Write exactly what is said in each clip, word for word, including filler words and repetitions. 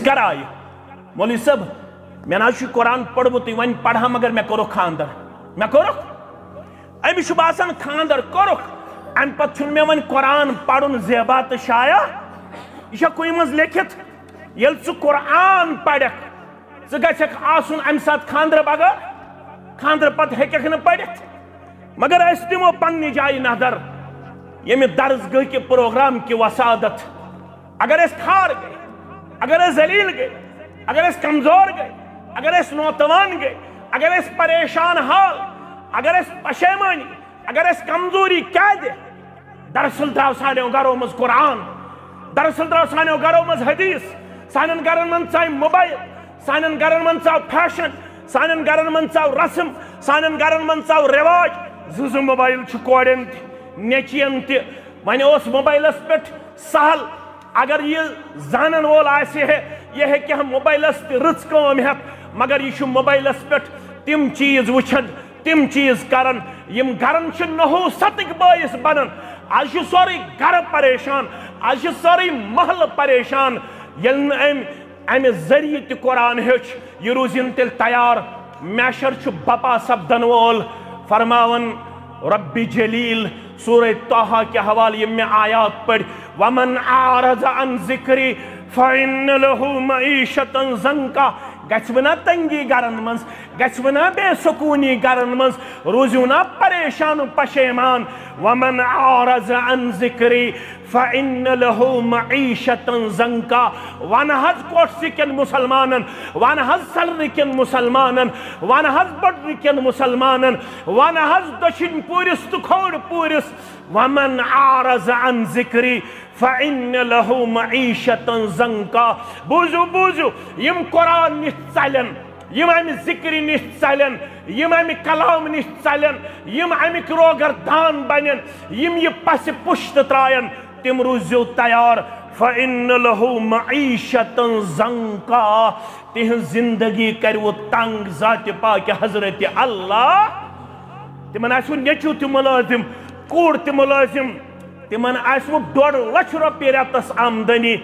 کرایہِ۔ مولوی صٲب، مےٚ نہ حظ چھُ قرآن پوٚرمُتٕے، وۄنۍ پرہا، مگر مےٚ کوٚرُکھ خانٛدر۔ مےٚ کوٚرُکھ؟ أمِس چھُ باسان خانٛدر کوٚرُکھ، اَمہِ پتہٕ چھُنہٕ مےٚ وۄنۍ قرآن پرُن زیبا تہٕ شایع۔ یہِ چھا کُنہِ منٛز لیٚکھِتھ؟ ییٚلہِ ژٕ قرآن پرکھ، ژٕ گژھکھ آسُن اَمہِ ساتہٕ خانٛدرٕ بغٲر، خانٛدرٕ پتہٕ ہیٚککھ نہٕ پٔرِتھ۔ مگر أسۍ دِمو پننہِ جایہِ نظر، ییٚمہِ درسگاہ کہِ پروگرام کہِ وسادت، اگر أسۍ خار گٔے، اگر أسۍ ذلیل گٔے، اگر أسۍ کمزور گٔے، اگر أسۍ نوتوان گٔے، اگر أسۍ پریشان حال، اگر أسۍ پشیمٲنی، اگر أسۍ کمزوری کیٛازِ؟ دراصل درٛاو سانیو گرو منٛز قرآن، دراصل درٛاو سانیو گرو منٛز حدیث، سانٮ۪ن گرن منٛز ژاے موبایل، سانٮ۪ن گرن منٛز ژاو فیشن، سانٮ۪ن گرن منٛز ژاو رسم، سانٮ۪ن گرن منٛز ژاو رواج۔ زٕ زٕ موبایل چھِ کورٮ۪ن تہِ، نیٚچوٮ۪ن تہِ۔ وۄنۍ اوس موبایلس پٮ۪ٹھ سہل، اگر یہِ زانن وول آسہِ ہے، یہِ ہیٚکہِ ہا موبایلس تہِ رٕژ کٲم ہٮ۪تھ، مگر یہِ چھُ موبایلس پٮ۪ٹھ تِم چیٖز وٕچھان، تِم چیٖز کران، یِم گرن چھِ نحوستٕکۍ بٲعث بنان۔ از چھُ سورُے گرٕ پریشان، از چھُ سورُے محلہٕ پریشان۔ ییٚلہِ نہٕ أمۍ امہِ ذٔریعہٕ تہِ قرآن ہیوٚچھ، یہِ روٗزِن تیٚلہِ تیار۔ میشر چھُ بپا سپدن وول۔ فرماوان رب جلیل سورہ طٰہٰ کہِ حوالہٕ یِم مےٚ آیات پٔرۍ، "ومن اعرض عن ذکری فإن لہ معیشة ضنکا"۔ گژھِ وٕنا تنگی گرن منٛز، گژھِ وٕنا بے سکوٗنی گرن منٛز، روٗزِو نا پریشان و پشیمان۔ "ومن اعرض عن ذکری فإن لہ معیشة ضنکا"۔ ون حظ کوٹھسہِ کٮ۪ن مسلمانن، ون حظ سلرِ کٮ۪ن مسلمانن، ون حظ بڈرِ کٮ۪ن مسلمانن، ون حظ دٔچھِنۍ پوٗرِس تہٕ کھوٚوُر پوٗرِس، "ومن اعرض عن ذکری فإن لہ معیشة ضنکا"۔ بوٗزِو، بوٗزِو، یِم قرآن نِش ژلن، یِم امہِ ذکرِ نِش ژلن، یِم امہِ کلام نِش ژلن، یِم امِکۍ روگردان بنن، یِم یہِ پسِ پُشت ترٛاین، تِم روٗزِو تیار۔ "فإن لہ معیشة ضنکا"، تِہنٛز زندگی کرِوٕ تنگ ذاتِ پاکِ حضرت اللہ۔ تِمن آسِوٕ نیٚچو تہِ مُلٲزِم، کوٗر تہِ مُلٲزِم، تِمن آسِوٕ ڈۄڈ لچھ رۄپیہِ رٮ۪تس آمدنی،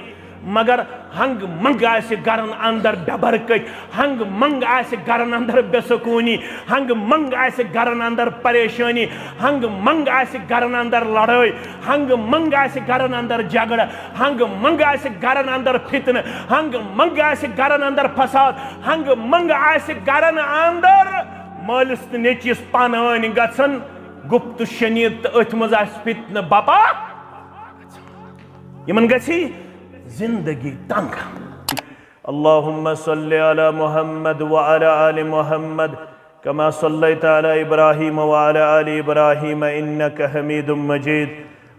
مگر ہنگ منگ آسہِ گرن اندر بے برکت، ہنگ منگ آسہِ گرن اندر بے سکونی، ہنگ منگ آسہِ گرن اندر پریشانی، ہنگ منگ آسہِ گرن اندر لڑٲے، ہنگ منگ آسہِ گرن اندر جھگڑٕ، ہنگ منگ آسہِ گرن اندر فتنہٕ، ہنگ منگ آسہِ گرن اندر فساد، ہنگ منگ آسہِ گرن اندر مٲلِس تہٕ نیٚچوِس پانہٕ وٲنۍ گژھن گُپت شنید تہٕ أتھۍ منٛز آسہِ فتنہٕ بپا۔ یِمن گژھِ زندگی تنگ۔ اللهم صل على محمد وعلى آل محمد كما صليت على إبراهيم وعلى آل إبراهيم إنك حميد مجيد.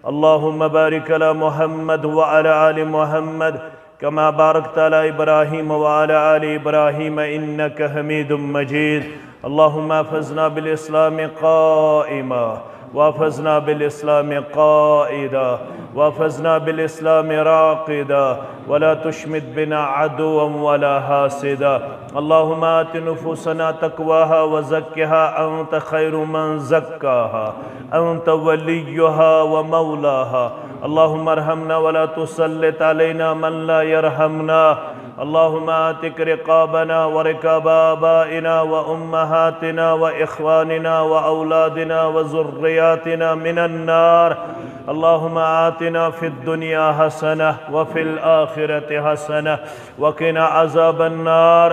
اللهم بارك على محمد وعلى آل محمد كما باركت على إبراهيم وعلى آل إبراهيم إنك حميد مجيد. اللهم احفظنا بالإسلام قائما، واحفظنا بالإسلام قائدا، واحفظنا بالإسلام راقدا، ولا تشمت بنا عدوا ولا حاسدا. اللهم آت نفوسنا تقواها وزكها أنت خير من زكاها، أنت وليها ومولاها. اللهم ارحمنا ولا تسلط علينا من لا يرحمنا. اللهم اعتق رقابنا ورقاب آبائنا وأمهاتنا وإخواننا وأولادنا وذرياتنا من النار. اللهم آتنا في الدنيا حسنة وفي الآخرة حسنة وقنا عذاب النار.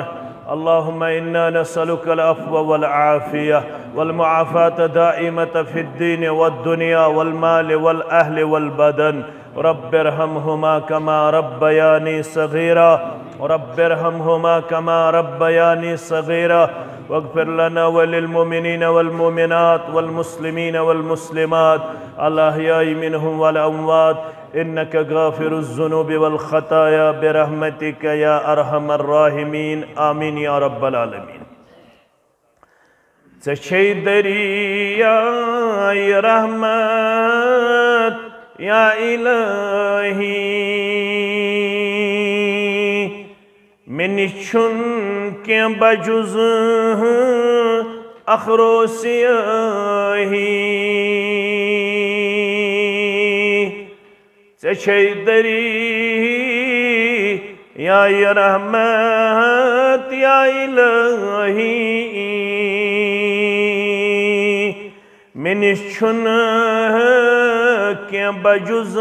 اللهم إنا نسألك العفو والعافية والمعافاة دائمة في الدين والدنيا والمال والأهل والبدن. رب ارحمهما كما ربياني صغيرا. رب ارحمهما كما ربياني صغيرا. واغفر لنا وللمؤمنين والمؤمنات والمسلمين والمسلمات الأحياء منهم والأموات إنك غافر الذنوب والخطايا برحمتك يا أرحم الراحمين. آمين يا رب العالمين. ژےٚ چھے دریایہِ رحمت یا الہی، مےٚ نِش چھُنہٕ کینٛہہ بجُز اخروسیٲہی۔ ژےٚ چھے دٔری یا رحمت یا الہی، مےٚ نِش چھُنہٕ کینٛہہ بجُز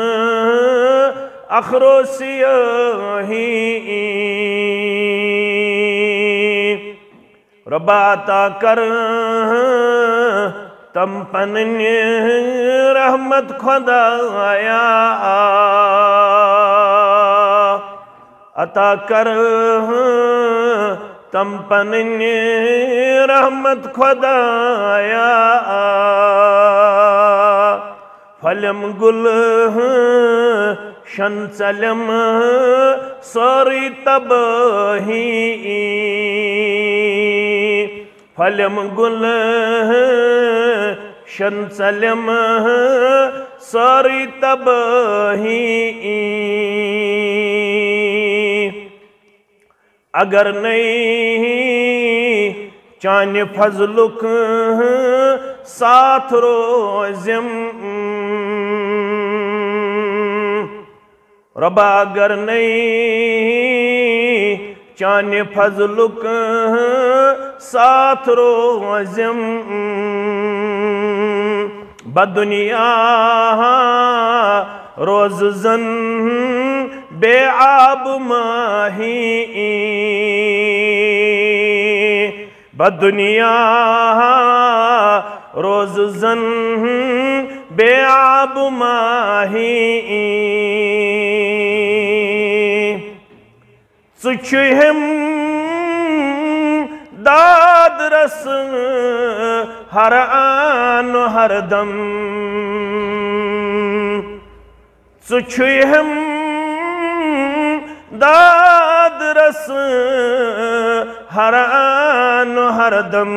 اخرو سیاہی۔ رۄبا عطا کر تم پنٕنۍ رحمت خدایا، عطا کر تم پنٕنۍ رحمت خدایا۔ پھلٮ۪م گُلشن ژلٮ۪م سٲرٕے تبٲہی۔ پھلٮ۪م گُلشن ژلٮ۪م سٲرٕے تبٲہی۔ اگر نَے چانہِ فضلُک ساتھ روزِم، رۄبا اگر نَے چانہِ فضلُک ساتھ روزِم، بہٕ دُنیا روزٕ زن بے آب ماہی۔ بہٕ دُنیا روزٕ زن بے آب ماہی۔ ژٕ چھُہم داد رس ہر آن ہر دم۔ ژٕ چھُہم داد رس ہر آن ہر دم۔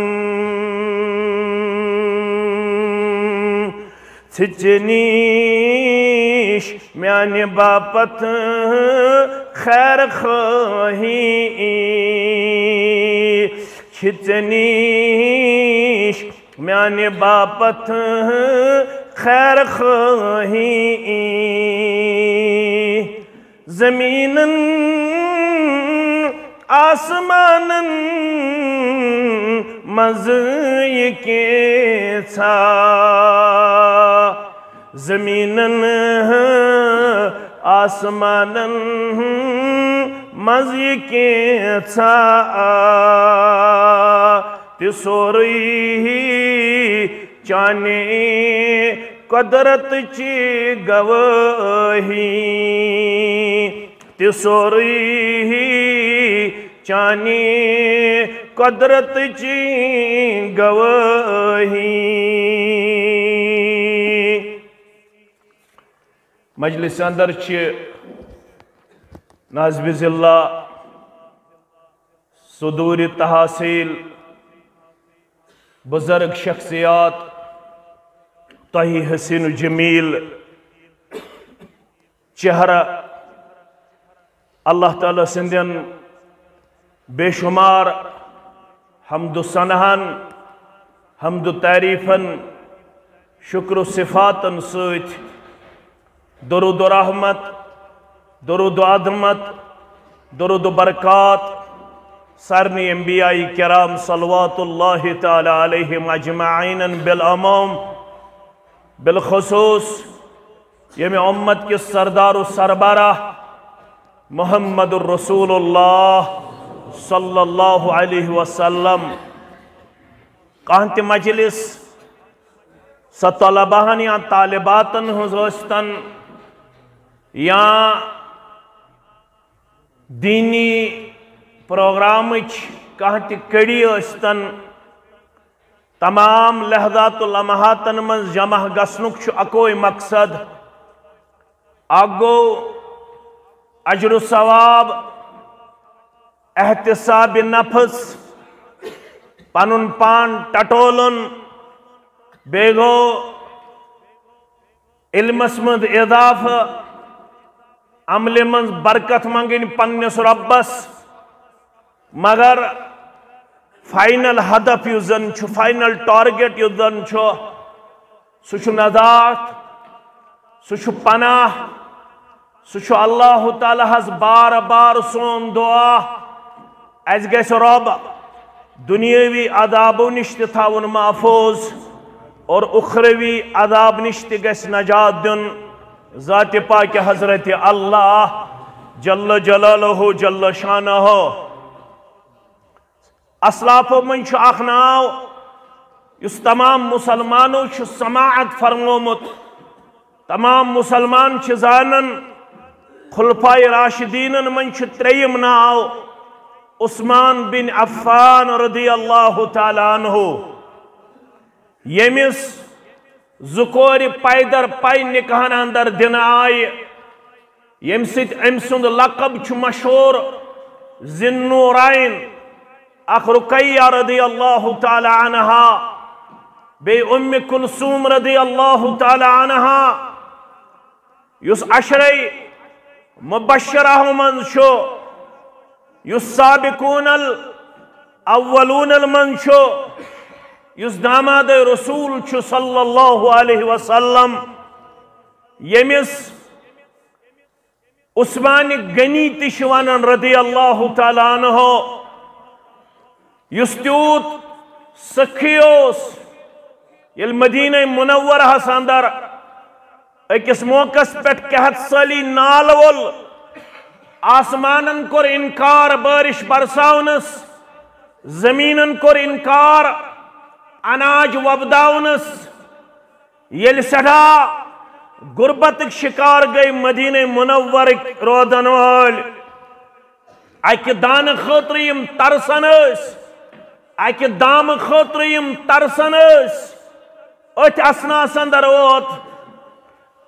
ژٕ ژےٚ نِش میانہِ باپتھ خیر خواہی، چھِ ژےٚ نِش میانہِ باپتھ خیر خواہی۔ زمینن آسمانن منٛز یہِ کینٛژھا، زمینن آسمانن منٛز یہِ کینٛژھا، تہِ سورُے چانہِ قۄدرتٕچ گوٲہی، تہِ سورُے چانہِ قۄدرتٕچ گوٲہی۔ مجلس اندر چھِ نازبِ ضلع، صدور تحصیل، بزرگ شخصیات، تۄہہِ حسین و جمیل چہرہ، اللہ تعالیٰ سٕنٛدٮ۪ن بے شمار حمد و ثناہن، حمد و تعریفن، شکر و صفاتن سۭتۍ درود و رحمت، درود و عظمت، درود و برکات سارنٕے انبیاء کرام صلوات اللہ تعالیٰ علیہم اجمعین بالعموم، بالخصوص ییٚمہِ امت کِس سردار و سربراہ محمد رسول اللہ صلی اللہ علیہ وسلم۔ کانٛہہ تہِ مجلس، سۄ طلباہن یا طالباتن ہٕنٛز ٲسۍتن یا دینی پروگرامٕچ کانٛہہ تہِ کڑی ٲسۍتن، تمام لحظات و لمحاتن منٛز جمع گژھنُک چھُ اکوے مقصد، اکھ گوٚو اجر و ثواب، احتساب نفس، پنُن پان ٹٹولُن، بیٚیہِ گوٚو علمس منٛز اضافہٕ، عملہِ منٛز برکت منٛگٕنۍ پننِس رۄبس۔ مگر فائنل ہدف یُس زن چھُ، فائنل ٹارگیٹ یُس زن چھُ، سُہ چھُ نجات، سُہ چھُ پناہ، سُہ چھُ اللہ تعالیٰ ہس بار بار سون دعا، اسہِ گژھِ رۄب دُنیٲوی عذابو نِش تہِ تھاوُن محفوظ اور اُخروی عذاب نِش تہِ گژھِ نجات دیُن۔ ذاتِ پاکِ حضرت اللہ جل جلالہ جل شانہ۔ اسلافو منٛز چھُ اکھ ناو یُس تمام مسلمانو چھُ سماعت فرمومُت، تمام مسلمان چھِ زانان، خلفائے راشدینن منٛز چھُ ترٛیٚیِم ناو عثمان بن عفان رضی اللہ تعالیٰ عنہ، ییٚمِس زٕ کورِ پیدر پے نکاحن اندر دِنہٕ آیہِ، ییٚمہِ سۭتۍ أمۍ سُنٛد لقب چھُ مشہوٗر ذی النورین، اکھ رقیہ رضی اللہ تعالیٰ عنہا، بیٚیہِ اُمِ کلثوم رضی اللہ تعالیٰ عنہا، یُس عشرے مبشرہ منٛز چھُ، یُس سابقون الاولون منٛز چھُ، یُس داماد رسول چھُ صلی اللہ علیہ وسلم، ییٚمِس عثمان غنی تہِ چھِ ونان رضی اللہ تعالیٰ عنہ، یُس تیوٗت سخی اوس، ییٚلہِ مدینہ منورہس اندر أکِس موقعس پٮ۪ٹھ قحط سٲلی نالہٕ وول، آسمانن کوٚر انکار بارش برساونس، زمینن کوٚر انکار اناج وۄپداونس، ییٚلہِ سٮ۪ٹھاہ غربتٕکۍ شکار گٔے مدینہ منورٕکۍ روزن وٲلۍ، اکہِ دانہٕ خٲطرٕ یِم ترسان ٲسۍ، اکہِ دامہٕ خٲطرٕ یِم ترسان ٲسۍ، أتھۍ اثناہس اندر ووت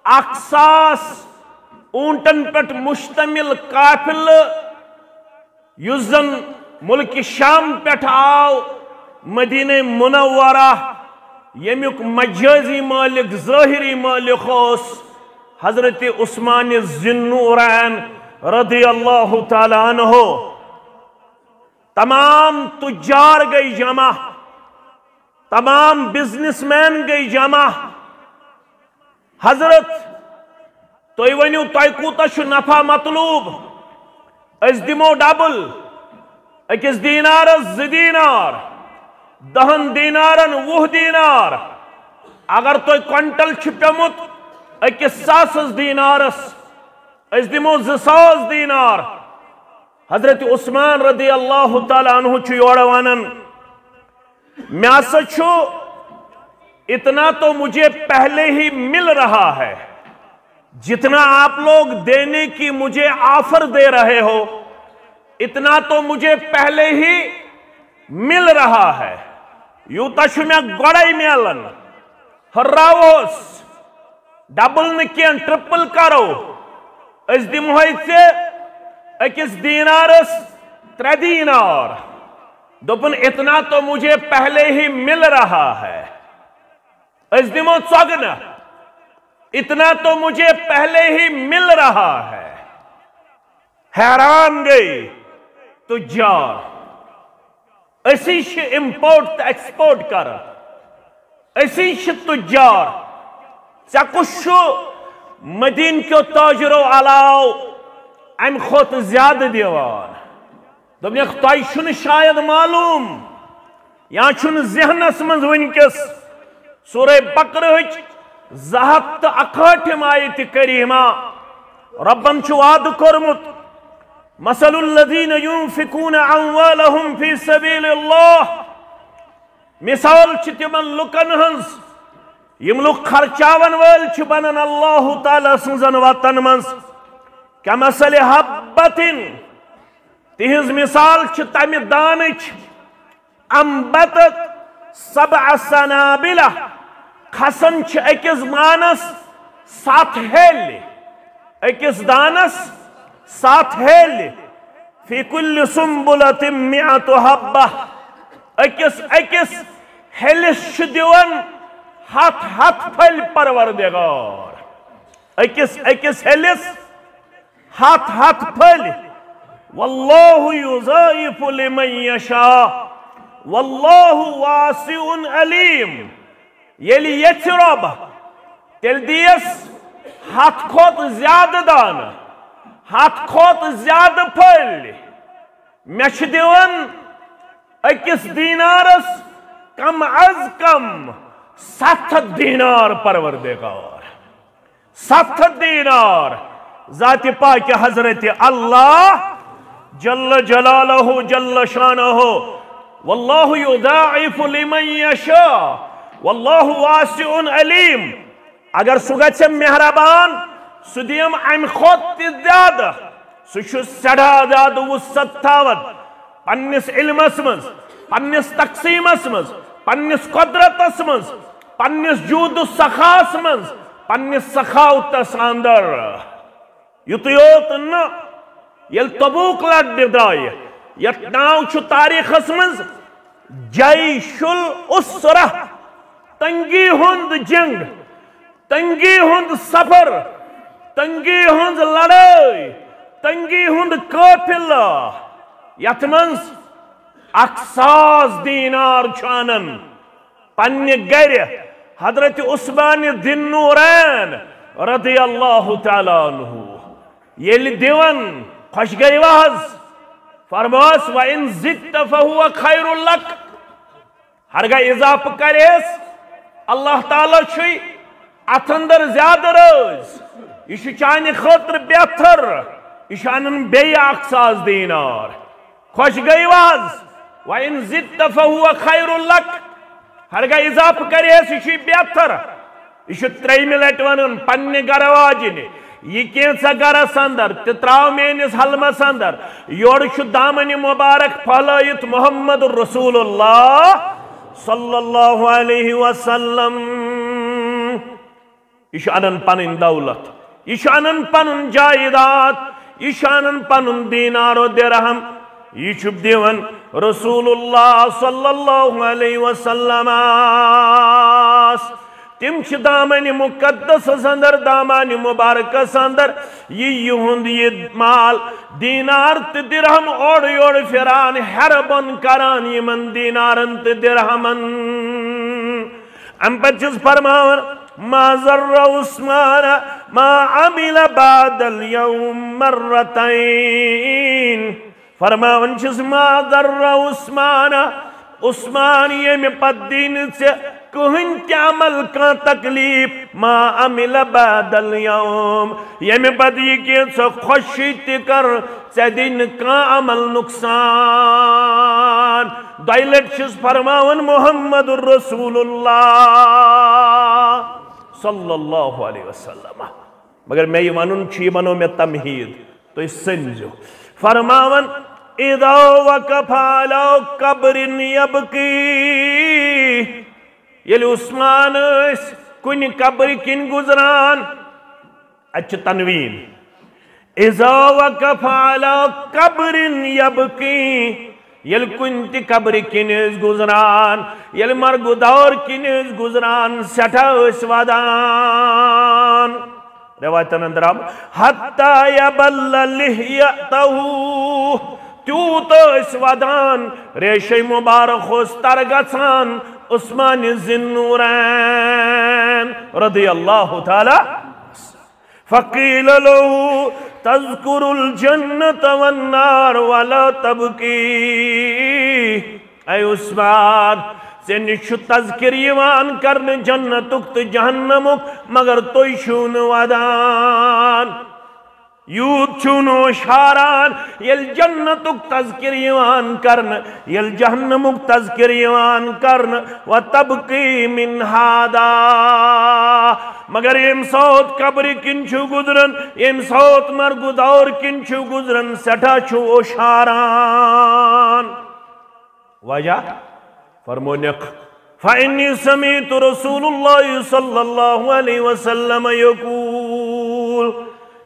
اکھ ساس اوٗنٹن پٮ۪ٹھ مشتمل قافلہٕ، یُس زن ملکِ شام پٮ۪ٹھ آو مدینہ منورہ، ییٚمیُک مجازی مالک، ظٲہری مالک اوس حضرت عثمان ذی النورین رضی اللہ تعالیٰ عنہ۔ تمام تجار گٔے جمع، تمام بزنس مین گٔے جمع۔ حضرت، تُہۍ ؤنِو، تۄہہِ کوٗتاہ چھُ نفع مطلوب؟ أسۍ دِمو ڈبل، أکِس دینارس زٕ دینار، دہن دینارن وُہ دینار۔ اگر تۄہہِ کوینٹل چھُ پیومُت أکِس ساسس دینارس، أسۍ دِمو زٕ ساس دینار۔ حضرت عثمان رضی اللہ تعالیٰ عنہ چھُ یورٕ ونان، مےٚ ہسا چھُ، اتنا تو مجھے پہلے ہی مل رہا ہے، جتنا آپ لوگ دینے کی مجھے آفر دے رہے ہو، اتنا تو مجھے پہلے ہی مل رہا ہے۔ یوٗتاہ چھُ مےٚ گۄڈَے میلان۔ ہُراہوس، ڈبل نہٕ کینٛہہ، ٹرپل کرو۔ أسۍ دِمہوے ژےٚ أکِس دینارس ترٛےٚ دینار۔ دوٚپُن، اتنا تو مجھے پہلے ہی مل رہا ہے۔ أسۍ دِمو ژۄگنہٕ۔ اتنا تو مجھے پہلے ہی مل رہا ہے۔ حیران گٔے تجار۔ أسی چھِ امپورٹ تہٕ ایکسپورٹ کران۔ أسی چھِ تجار۔ ژےٚ کُس چھُ مدینہٕ کیو تاجرو علاوٕ امہِ کھۄتہٕ زیادٕ دِوان؟ دوٚپنکھ، تۄہہِ چھُنہٕ شاید معلوم یا چھُنہٕ ذہنس منٛز وٕنکیٚس سورہ بقرہٕچ زٕ ہتھ تہٕ اکہٲٹھِم آیت کریمہ۔ رۄبن چھُ وعدٕ کوٚرمُت، مثل الذین ينفقون اموالهم في سبيل الله، مثال چھِ تِمن لُکن ہٕنٛز یِم لُکھ خرچاون وٲلۍ چھِ بنان اللہ تعالیٰ سٕنٛزن وتن منٛز۔ کمثل حبة، تِہنٛز مثال چھِ تمہِ دانٕچ، انبتت سبع سنابل، کھسان چھِ أکِس دانس ستھ ہیٚلۍ، أکِس دانس ستھ ہیٚلۍ، فی کل سنبلۃ مئۃ حبہ، أکِس أکِس ہیٚلِس چھُ دِوان ہتھ ہتھ پھٔلۍ پروردگار، أکِس أکِس ہیٚلِس ہتھ ہتھ پھٔلۍ۔ واللہ یضاعف لمن یشاء واللہ واسع علیم۔ ییٚلہِ یژھِ رۄب، تیٚلہِ دِیس ہتھ کھۄتہٕ زیادٕ دانہٕ۔ ہتھ کھۄتہٕ زیادٕ پھٔلۍ مےٚ چھِ دِوان أکِس دینارس کم از کم ستھ ہتھ دینار، پروردگار۔ ستھ ہتھ دینار ذات پاک حضرت اللہ جل جلالہ جل شانہ۔ واللہ یضاعف لمن یشاء واللہ واسع علیم۔ اگر سُہ گژھِ مہربان، سُہ دِیم امہِ کھۄتہٕ تہِ زیادٕ۔ سُہ چھُ سٮ۪ٹھاہ زیادٕ وسعت تھاوان پننِس علمس منٛز، پننِس تقسیٖمس منٛز، پننِس قۄدرتس منٛز، پننِس جود و سخاہس منٛز، پننِس سخاوتس اندر۔ یُتُے یوت نہٕ، ییٚلہِ تبوک لڑنہِ درٛایہِ، یتھ ناو چھُ تاریخس منٛز جیش العسرہ، تنگی ہُنٛد جنگ، تنگی ہُنٛد سفر، تنگی ہٕنٛز لڑٲے، تنگی ہُنٛد قٲفلہٕ، یتھ منٛز اکھ ساس دینار چھُ انان پننہِ گرِ حضرت عثمان ذی النورین رضی اللہ تعالیٰ عنہ۔ ییٚلہِ دِوان، خۄش گٔیوا حظ؟ فرمٲوس، "وَإِن زِدتَ فَهُوَ خَيْرٌ لَكَ۔" ہرگاہ اضافہٕ کرٮ۪س، اللہ تعالیٰ چھُے اتھ اندر زیادٕ رٲضۍ۔ یہِ چھُ چانہِ خٲطرٕ بہتر۔ یہِ چھُ انان بیٚیہِ اکھ ساس دینار۔ خۄش گٔیوا حظ؟ "وَإِن زِدتَ فَهُوَ خَيْرٌ لَكَ۔" ہرگاہ اضافہٕ کرٮ۪س، یہِ چھُے بہتر۔ یہِ چھُ ترٛیٚیِمہِ لٹہِ ونان پننہِ گرٕ واجنہِ، یہِ کینٛژھا گرس اندر تہِ تراو میٲنِس حلمس اندر۔ یورٕ چھُ دامنہِ مبارک پھہلٲیِتھ محمد رسول اللہ صلی اللہ علیہ وسلم۔ یہِ چھُ انان پنٕنۍ دولت، یہِ چھُ انان پنُن جائیداد، یہِ چھُ انان پنُن دینار و درہم، یہِ چھُ دِوان رسول اللہ صلی اللہ علیہ وسلمس۔ تِم چھِ دامنہِ مقدسس اندر، دامنہِ مبارکس اندر، یہِ یِہُنٛد یہِ مال، دینار تہٕ درہم اورٕ یورٕ پھران، ہیرٕ بۄن کران یِمن دینارن تہٕ درہمن۔ امہِ پتہٕ چھِس فرماوان، "ما ضر عثمان ما عمل بعد اليوم مرتين۔" فرماوان چھِس، "ما ضر عثمان، عثمان، ییٚمہِ پتہٕ دی نہٕ ژےٚ کٕہٕنۍ تہِ عمل کانٛہہ تکلیف، ما عمل بعد اليوم، ییٚمہِ پتہٕ یہِ کینٛژھا خۄشی تہِ کر، ژےٚ دی نہٕ کانٛہہ عمل نقصان۔" دۄیہِ لٹہِ چھِس فرماوان محمد رسول اللہ صلی اللہ علیہ وسلم۔ مگر مےٚ یہِ ونُن چھُ، یہِ بنوو مےٚ تمہیٖد، تُہۍ سٔنزیو۔ فرماوان، "اذا وقف على قبر يبكي۔" ییٚلہِ عثمان ٲسۍ کُنہِ قبرِ کِنۍ گُزران، اتہِ چھِ تنوین۔ "اذا وقف على قبر يبكي۔" ییٚلہِ کُنہِ تہِ قبرِ کِنۍ ٲسۍ گُزران، ییٚلہِ مرگہٕ دور کِنۍ ٲسۍ گُزران، سٮ۪ٹھاہ ٲسۍ وَدان۔ روایتن اندر آو، "حتى يبل لحيته۔" تیوٗت ٲسۍ وَدان، ریشے مبارک اوس تر گژھان عثمان ذی النورین رضی اللہ تعالیٰ۔ فقیل له، "تذکر الجنة والنار ولا تبکی۔" اے عثمان، ژےٚ نِش چھُ تذکر یِوان کرنہٕ جنتُک تہٕ جہنمُک، مگر تُہۍ چھِو نہٕ وَدان۔ یوٗت چھِو نہٕ ہوشاران، ییٚلہِ جنتُک تذکر یِوان کرنہٕ، ییٚلہِ جہنمُک تذکر یِوان کرنہٕ، وتبکی من هذا۔ مگر ییٚمہِ ساتہٕ قبرِ کِنۍ چھُ گُزران، ییٚمہِ ساتہٕ مرگہٕ دور کِنۍ چھُ گُزران، سٮ۪ٹھاہ چھُ ہوشاران۔ وجہ فرمونکھ، فإنی سمعت رسول اللہ صلی اللہ علیہ وسلم یقول۔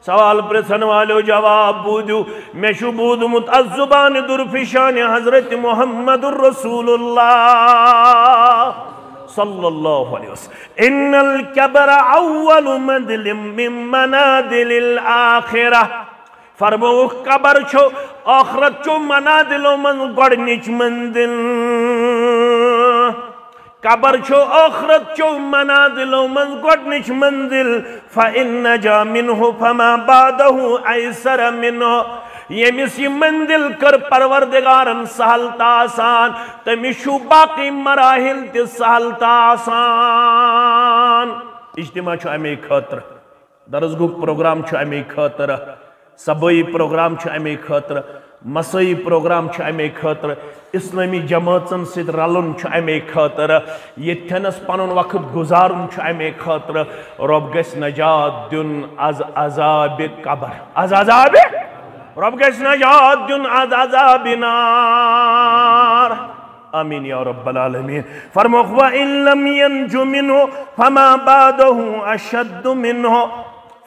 سوال پرژھن والیو جواب بوٗزِو، مےٚ چھُ بوٗزمُت از زبان درفشان حضرت محمد رسول اللہ صلی اللہ علیہ وسلم، ان القبر اول منزل من منازل الآخرہ۔ فرمووُکھ، قبر چھُ ٲخرت چو منازلو منٛز گۄڈٕنِچ منزل۔ قبر چھو ٲخرت چو منازلو منٛز گۄڈنِچ منزل، فإن نجا منه فما بعده أيسر منه۔ ییٚمِس یہِ منزل کٔر پروردگارن سہل تہٕ آسان، تٔمِس چھُ باقٕے مراحل تہِ سہل تہٕ آسان۔ اجتماع چھُ اَمے خٲطرٕ۔ درس گوٚو پروگرام چھُ اَمے خٲطرٕ، صبٲیی پروگرام چھُ اَمے خٲطرٕ، مسٲیی پروگرام چھُ اَمے خٲطرٕ، اسلٲمی جمٲژن سۭتۍ رلُن چھُ اَمے خٲطرٕ، ییٚتھٮ۪نس پنُن وقت گُزارُن چھُ اَمے خٲطرٕ۔ رۄب گژھِ نجات دیُن از عذابِ قبر، از عذابِ، رۄب گژھِ نجات دیُن از عذابِ نار۔ آمین یا رب العالمین۔ فرموکھ، وَإِن لَّمْ يَنْجُ مِنْهُ فَمَا بَعْدَهُ أَشَدُّ مِنْهُ۔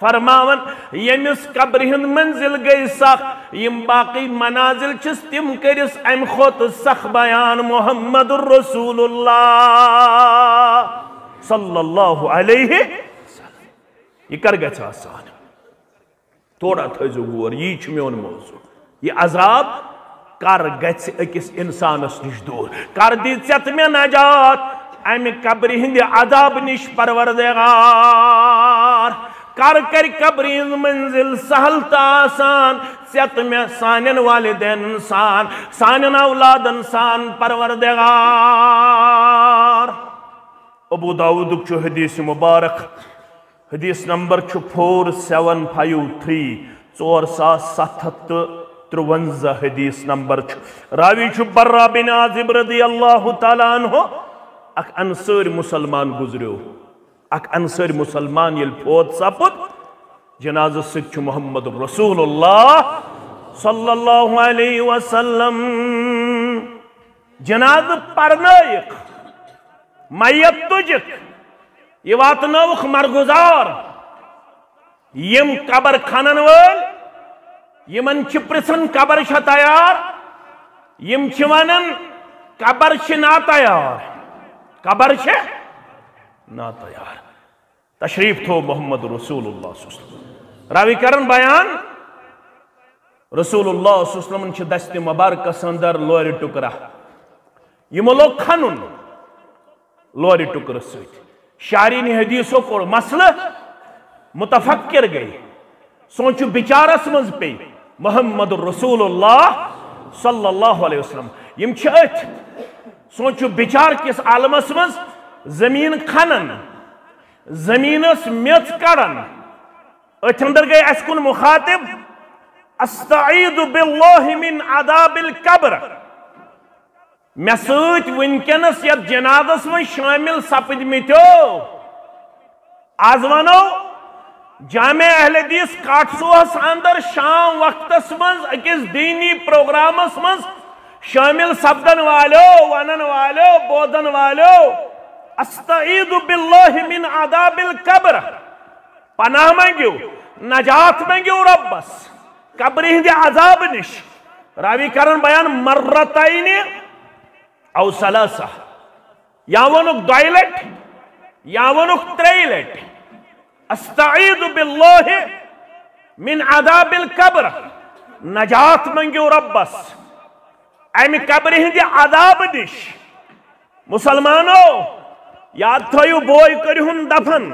فرماون، ییٚمِس قبرِ ہٕنٛز منزل گٔے سخ، یِم باقٕے منازل چھِس، تِم کٔرِس اَمہِ کھۄتہٕ سخ بیان محمد رسول اللہ صلی اللہ علیہ وسلم۔ یہِ کر گژھِ آسان؟ تھوڑا تھٲیزیو غور، یی چھُ میون موضوع۔ یہِ عذاب کر گژھِ أکِس اِنسانَس نِش دوٗر؟ کر دی ژےٚ تہٕ مےٚ نجات اَمہِ قبرِ ہِنٛدِ عذاب نِش، پروردگار؟ کر کر قبرِ ہِنٛز منزل سہل تہٕ آسان ژےٚ تہٕ مےٚ، سانٮ۪ن والدینَن سان، سانٮ۪ن اولادَن سان، پروردگار۔ ابو داؤدُک چھُ حدیث مبارک، حدیث نمبر چھُ فور سیون فائیو تھری، ژور ساس ستھ ہتھ تہٕ ترٛوَنزاہ حدیث نمبر چھُ۔ راوی چھُ براء بن عازب رضی اللہ تعالیٰ عنہ، اکھ انصٲرۍ مسلمان گزریو۔ اکھ انصٲرۍ مسلمان ییٚلہِ فوت سپُد، جنازس سۭتۍ چھُ محمد رسول اللہ صلی اللہ علیہ وسلم۔ جنازٕ پرنٲیِکھ، میت تُجِکھ، یہِ واتنٲوُکھ مرگزار۔ یِم قبر کھنن وٲلۍ، یِمن چھِ پرژھان، قبر چھا تیار؟ یِم چھِ ونان، قبر چھِ ناتیار، قبر چھِ ناتیار۔ تشریف تھو محمد رسول اللہ صلی اللہ علیہ وسلم۔ راوی کرن بیان، رسول اللہ صلی اللہ علیہ وسلم چھِ دستِ مبارکس اندر لورِ ٹکرا۔ یِمو لوگ کھنُن لورِ ٹکرٕ سۭتۍ۔ شارحینِ حدیثو کوٚر مسلہٕ، متفکر گٔے، سونچو بچارس منٛز پیٚیہِ محمد رسول اللہ صلی اللہ علیہ وسلم۔ یِم چھِ أتھۍ سونچو بچار کِس عالمس منٛز زمین کھنن، زمینس میٚژ کڑان۔ أتھۍ اندر گٔے اسہِ کُن مخاطب، استعیذ باللہ من عذاب القبر۔ مےٚ سۭتۍ وٕنکیٚنس یتھ جنازس منٛز شٲمِل سپٕدمٕتیو، از ونو جامع اہل حدیث کاٹھسوہس اندر شام وقتس منٛز أکِس دیٖنی پروگرامس منٛز شٲمِل سپدن والیو، ونن والیو، بوزن والیو، استعیذ باللہ من عذاب القبر، پناہ منگیو، نجات منگیو رۄبس قبرِ ہٕنٛدِ عذاب نِش۔ راوی کرن بیان مرتین او ثلاثہ، یا ووٚنُکھ دۄیہِ لٹہِ، یا ووٚنُکھ ترٛیٚیہِ لٹہِ، استعیذ باللہ من عذاب القبر، نجات منگیو رۄبس امہِ قبرِ ہٕنٛدِ عذاب نِش۔ مسلمانو، یاد تھٲیِو، بوے کٔرِہُن دفن،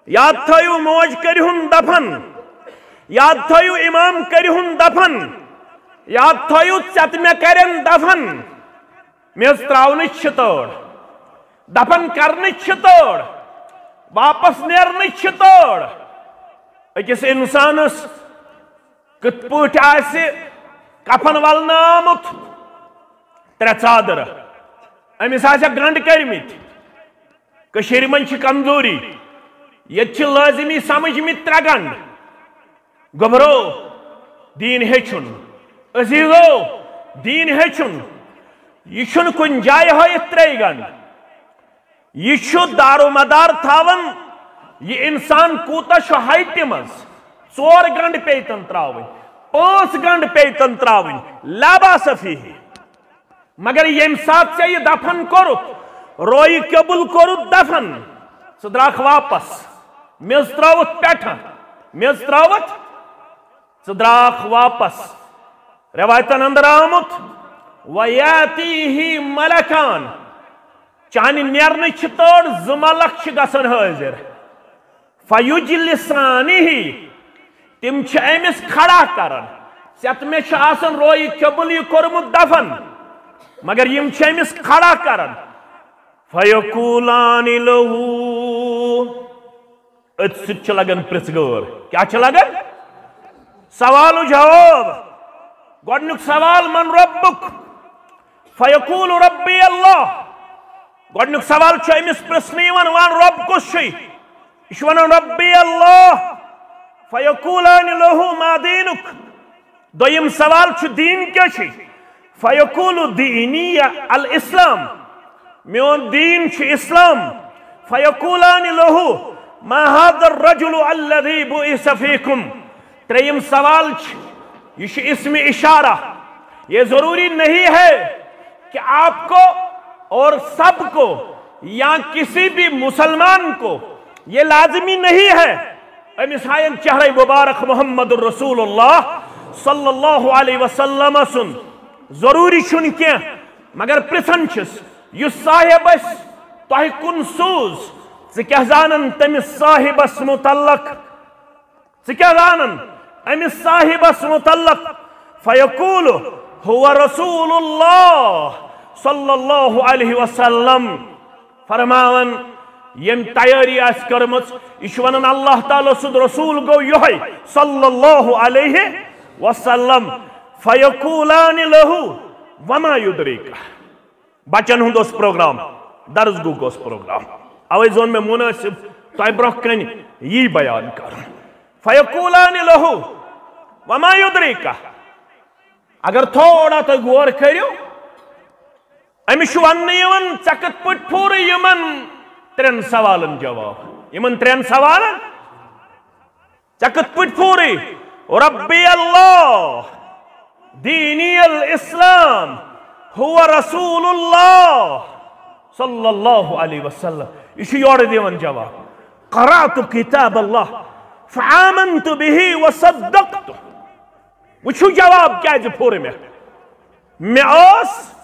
یاد تھٲیِو، موج کٔرِہُن دفن، یاد تھٲیِو، امام کٔرِہُن دفن، یاد تھٲیِو، ژےٚ تہٕ مےٚ کرن دفن۔ میٚژ تراونٕچ چھِ تٲڑ، دفن کرنٕچ چھِ تٲڑ، واپس نیرنٕچ چھِ تٲڑ۔ أکِس انسانس کِتھ پٲٹھۍ آسہِ کفن ولنہٕ آمُت؟ ترٛےٚ ژادرٕ۔ أمِس آسہِ گنٛڈ کٔرمٕتۍ۔ کٔشیٖرِ منٛز چھِ کمزوری۔ ییٚتہِ چھِ لٲزمی سمجھمٕتۍ ترٛےٚ گنٛڈ۔ گوٚبرو، دیٖن ہیٚچھُن۔ عزیٖزو، دیٖن ہیٚچھُن۔ یہِ چھُنہٕ کُنہِ جایہِ ہٲیِتھ ترٛیٚیہِ گنٛڈ۔ یہِ چھُ دارومدار تھاوان، یہِ انسان کوٗتاہ چھُ ہایٹہِ منٛز۔ ژور گنٛڈ پیٚیہِ تن ترٛاوٕنۍ، پانٛژھ گنٛڈ پیٚیہِ تن ترٛاوٕنۍ، لا باس فیہ۔ مگر ییٚمہِ ساتہٕ ژےٚ یہِ دفن کوٚرُتھ، رویہِ قبول کوٚرُتھ دفن، ژٕ درٛاکھ واپس، میٚژ ترٛٲوٕتھ پٮ۪ٹھٕ، میٚژ ترٛٲوٕتھ، ژٕ درٛاکھ واپس۔ رٮ۪وایتن اندر آمُت، وَیَأْتِیهِ مَلَکَانِ، چانہِ نیرنٕچ چھِ تٲر، زٕ ملک چھِ گژھان حٲضِر۔ فیجلسانہ، تِم چھِ أمِس کھڑا کران۔ ژےٚ تہٕ مےٚ چھُ آسان رویہِ قبل یہِ کوٚرمُت دفن، مگر یِم چھِ أمِس کھڑا کران۔ فیقولان لہ، أتھۍ سۭتۍ چھِ لگان پرٛژھ گٲر۔ کیٛاہ چھِ لگان؟ سوال و جواب۔ گۄڈٕنیُک سوال، من ربک؟ فیقول ربی اللہ۔ گۄڈٕنیُک سوال چھُ أمِس پرٛژھنہٕ یِوان، وَن، رۄب کُس چھُے؟ یہِ چھُ وَنان، ربی اللہ۔ فیقولان لہ، ما دینک؟ دوٚیِم سوال چھُ، دیٖن کیٛاہ چھُے؟ فیقول دینی الاسلام، میون دیٖن چھُ اسلام۔ فیقولان لہ، ما هذا الرجل الذي بعث فيكم؟ ترٛیٚیِم سوال چھُ، یہِ چھُ اسم اشارہ، یہ ضروری نہیں ہے کہ آپ کو اور سب کو یا کسی بھی مسلمان کو، یہ لازمی نہیں ہے۔ أمِس ہاین چہرے مبارک محمد رسول اللہ صلی اللہ علیہ وسلم سُنٛد۔ ضروری چھُنہٕ کینٛہہ، مگر پرژھان چھِس، یُس صاحب اسہِ تۄہہِ کُن سوٗز، ژٕ کیٛاہ زانان تٔمِس صاحبس متعلق؟ ژٕ کیٛاہ زانان أمِس صاحبس متعلق؟ فیقول، هو رسول اللہ صلی اللہ علیہ وسلم۔ فرماوان، ییٚمۍ تیٲری آسہِ کٔرمٕژ، یہِ چھُ ونان، اللہ تعالیٰ سُنٛد رسول گوٚو یِہوٚے صلی اللہ علیہ وسلم۔ فیقولان لہ، وما یدریک۔ بچن ہُنٛد اوس پروگرام، درس گوٚو اوس پروگرام، اوے زون مےٚ مناسب تۄہہِ برونٛہہ کنہِ یی بیان کرُن۔ فیقولان لہ، وما یدریک۔ اگر تھوڑا تُہۍ غور کٔرِو، أمِس چھُ وننہٕ یِوان، ژےٚ کِتھ پٲٹھۍ پھوٗرٕ یِمن ترٛٮ۪ن سوالن جواب؟ یِمن ترٛٮ۪ن سوالن ژےٚ کِتھ پٲٹھۍ پھوٗرٕے؟ ربی اللہ، دینی الاسلام، هو رسول اللہ صلی اللہ علیہ وسلم۔ یہِ چھُ یورٕ دِوان جواب، قرأت کتاب اللہ فآمنت به وصدقت۔ وٕچھِو جواب کیٛازِ پھوٚر مےٚ۔ مےٚ اوس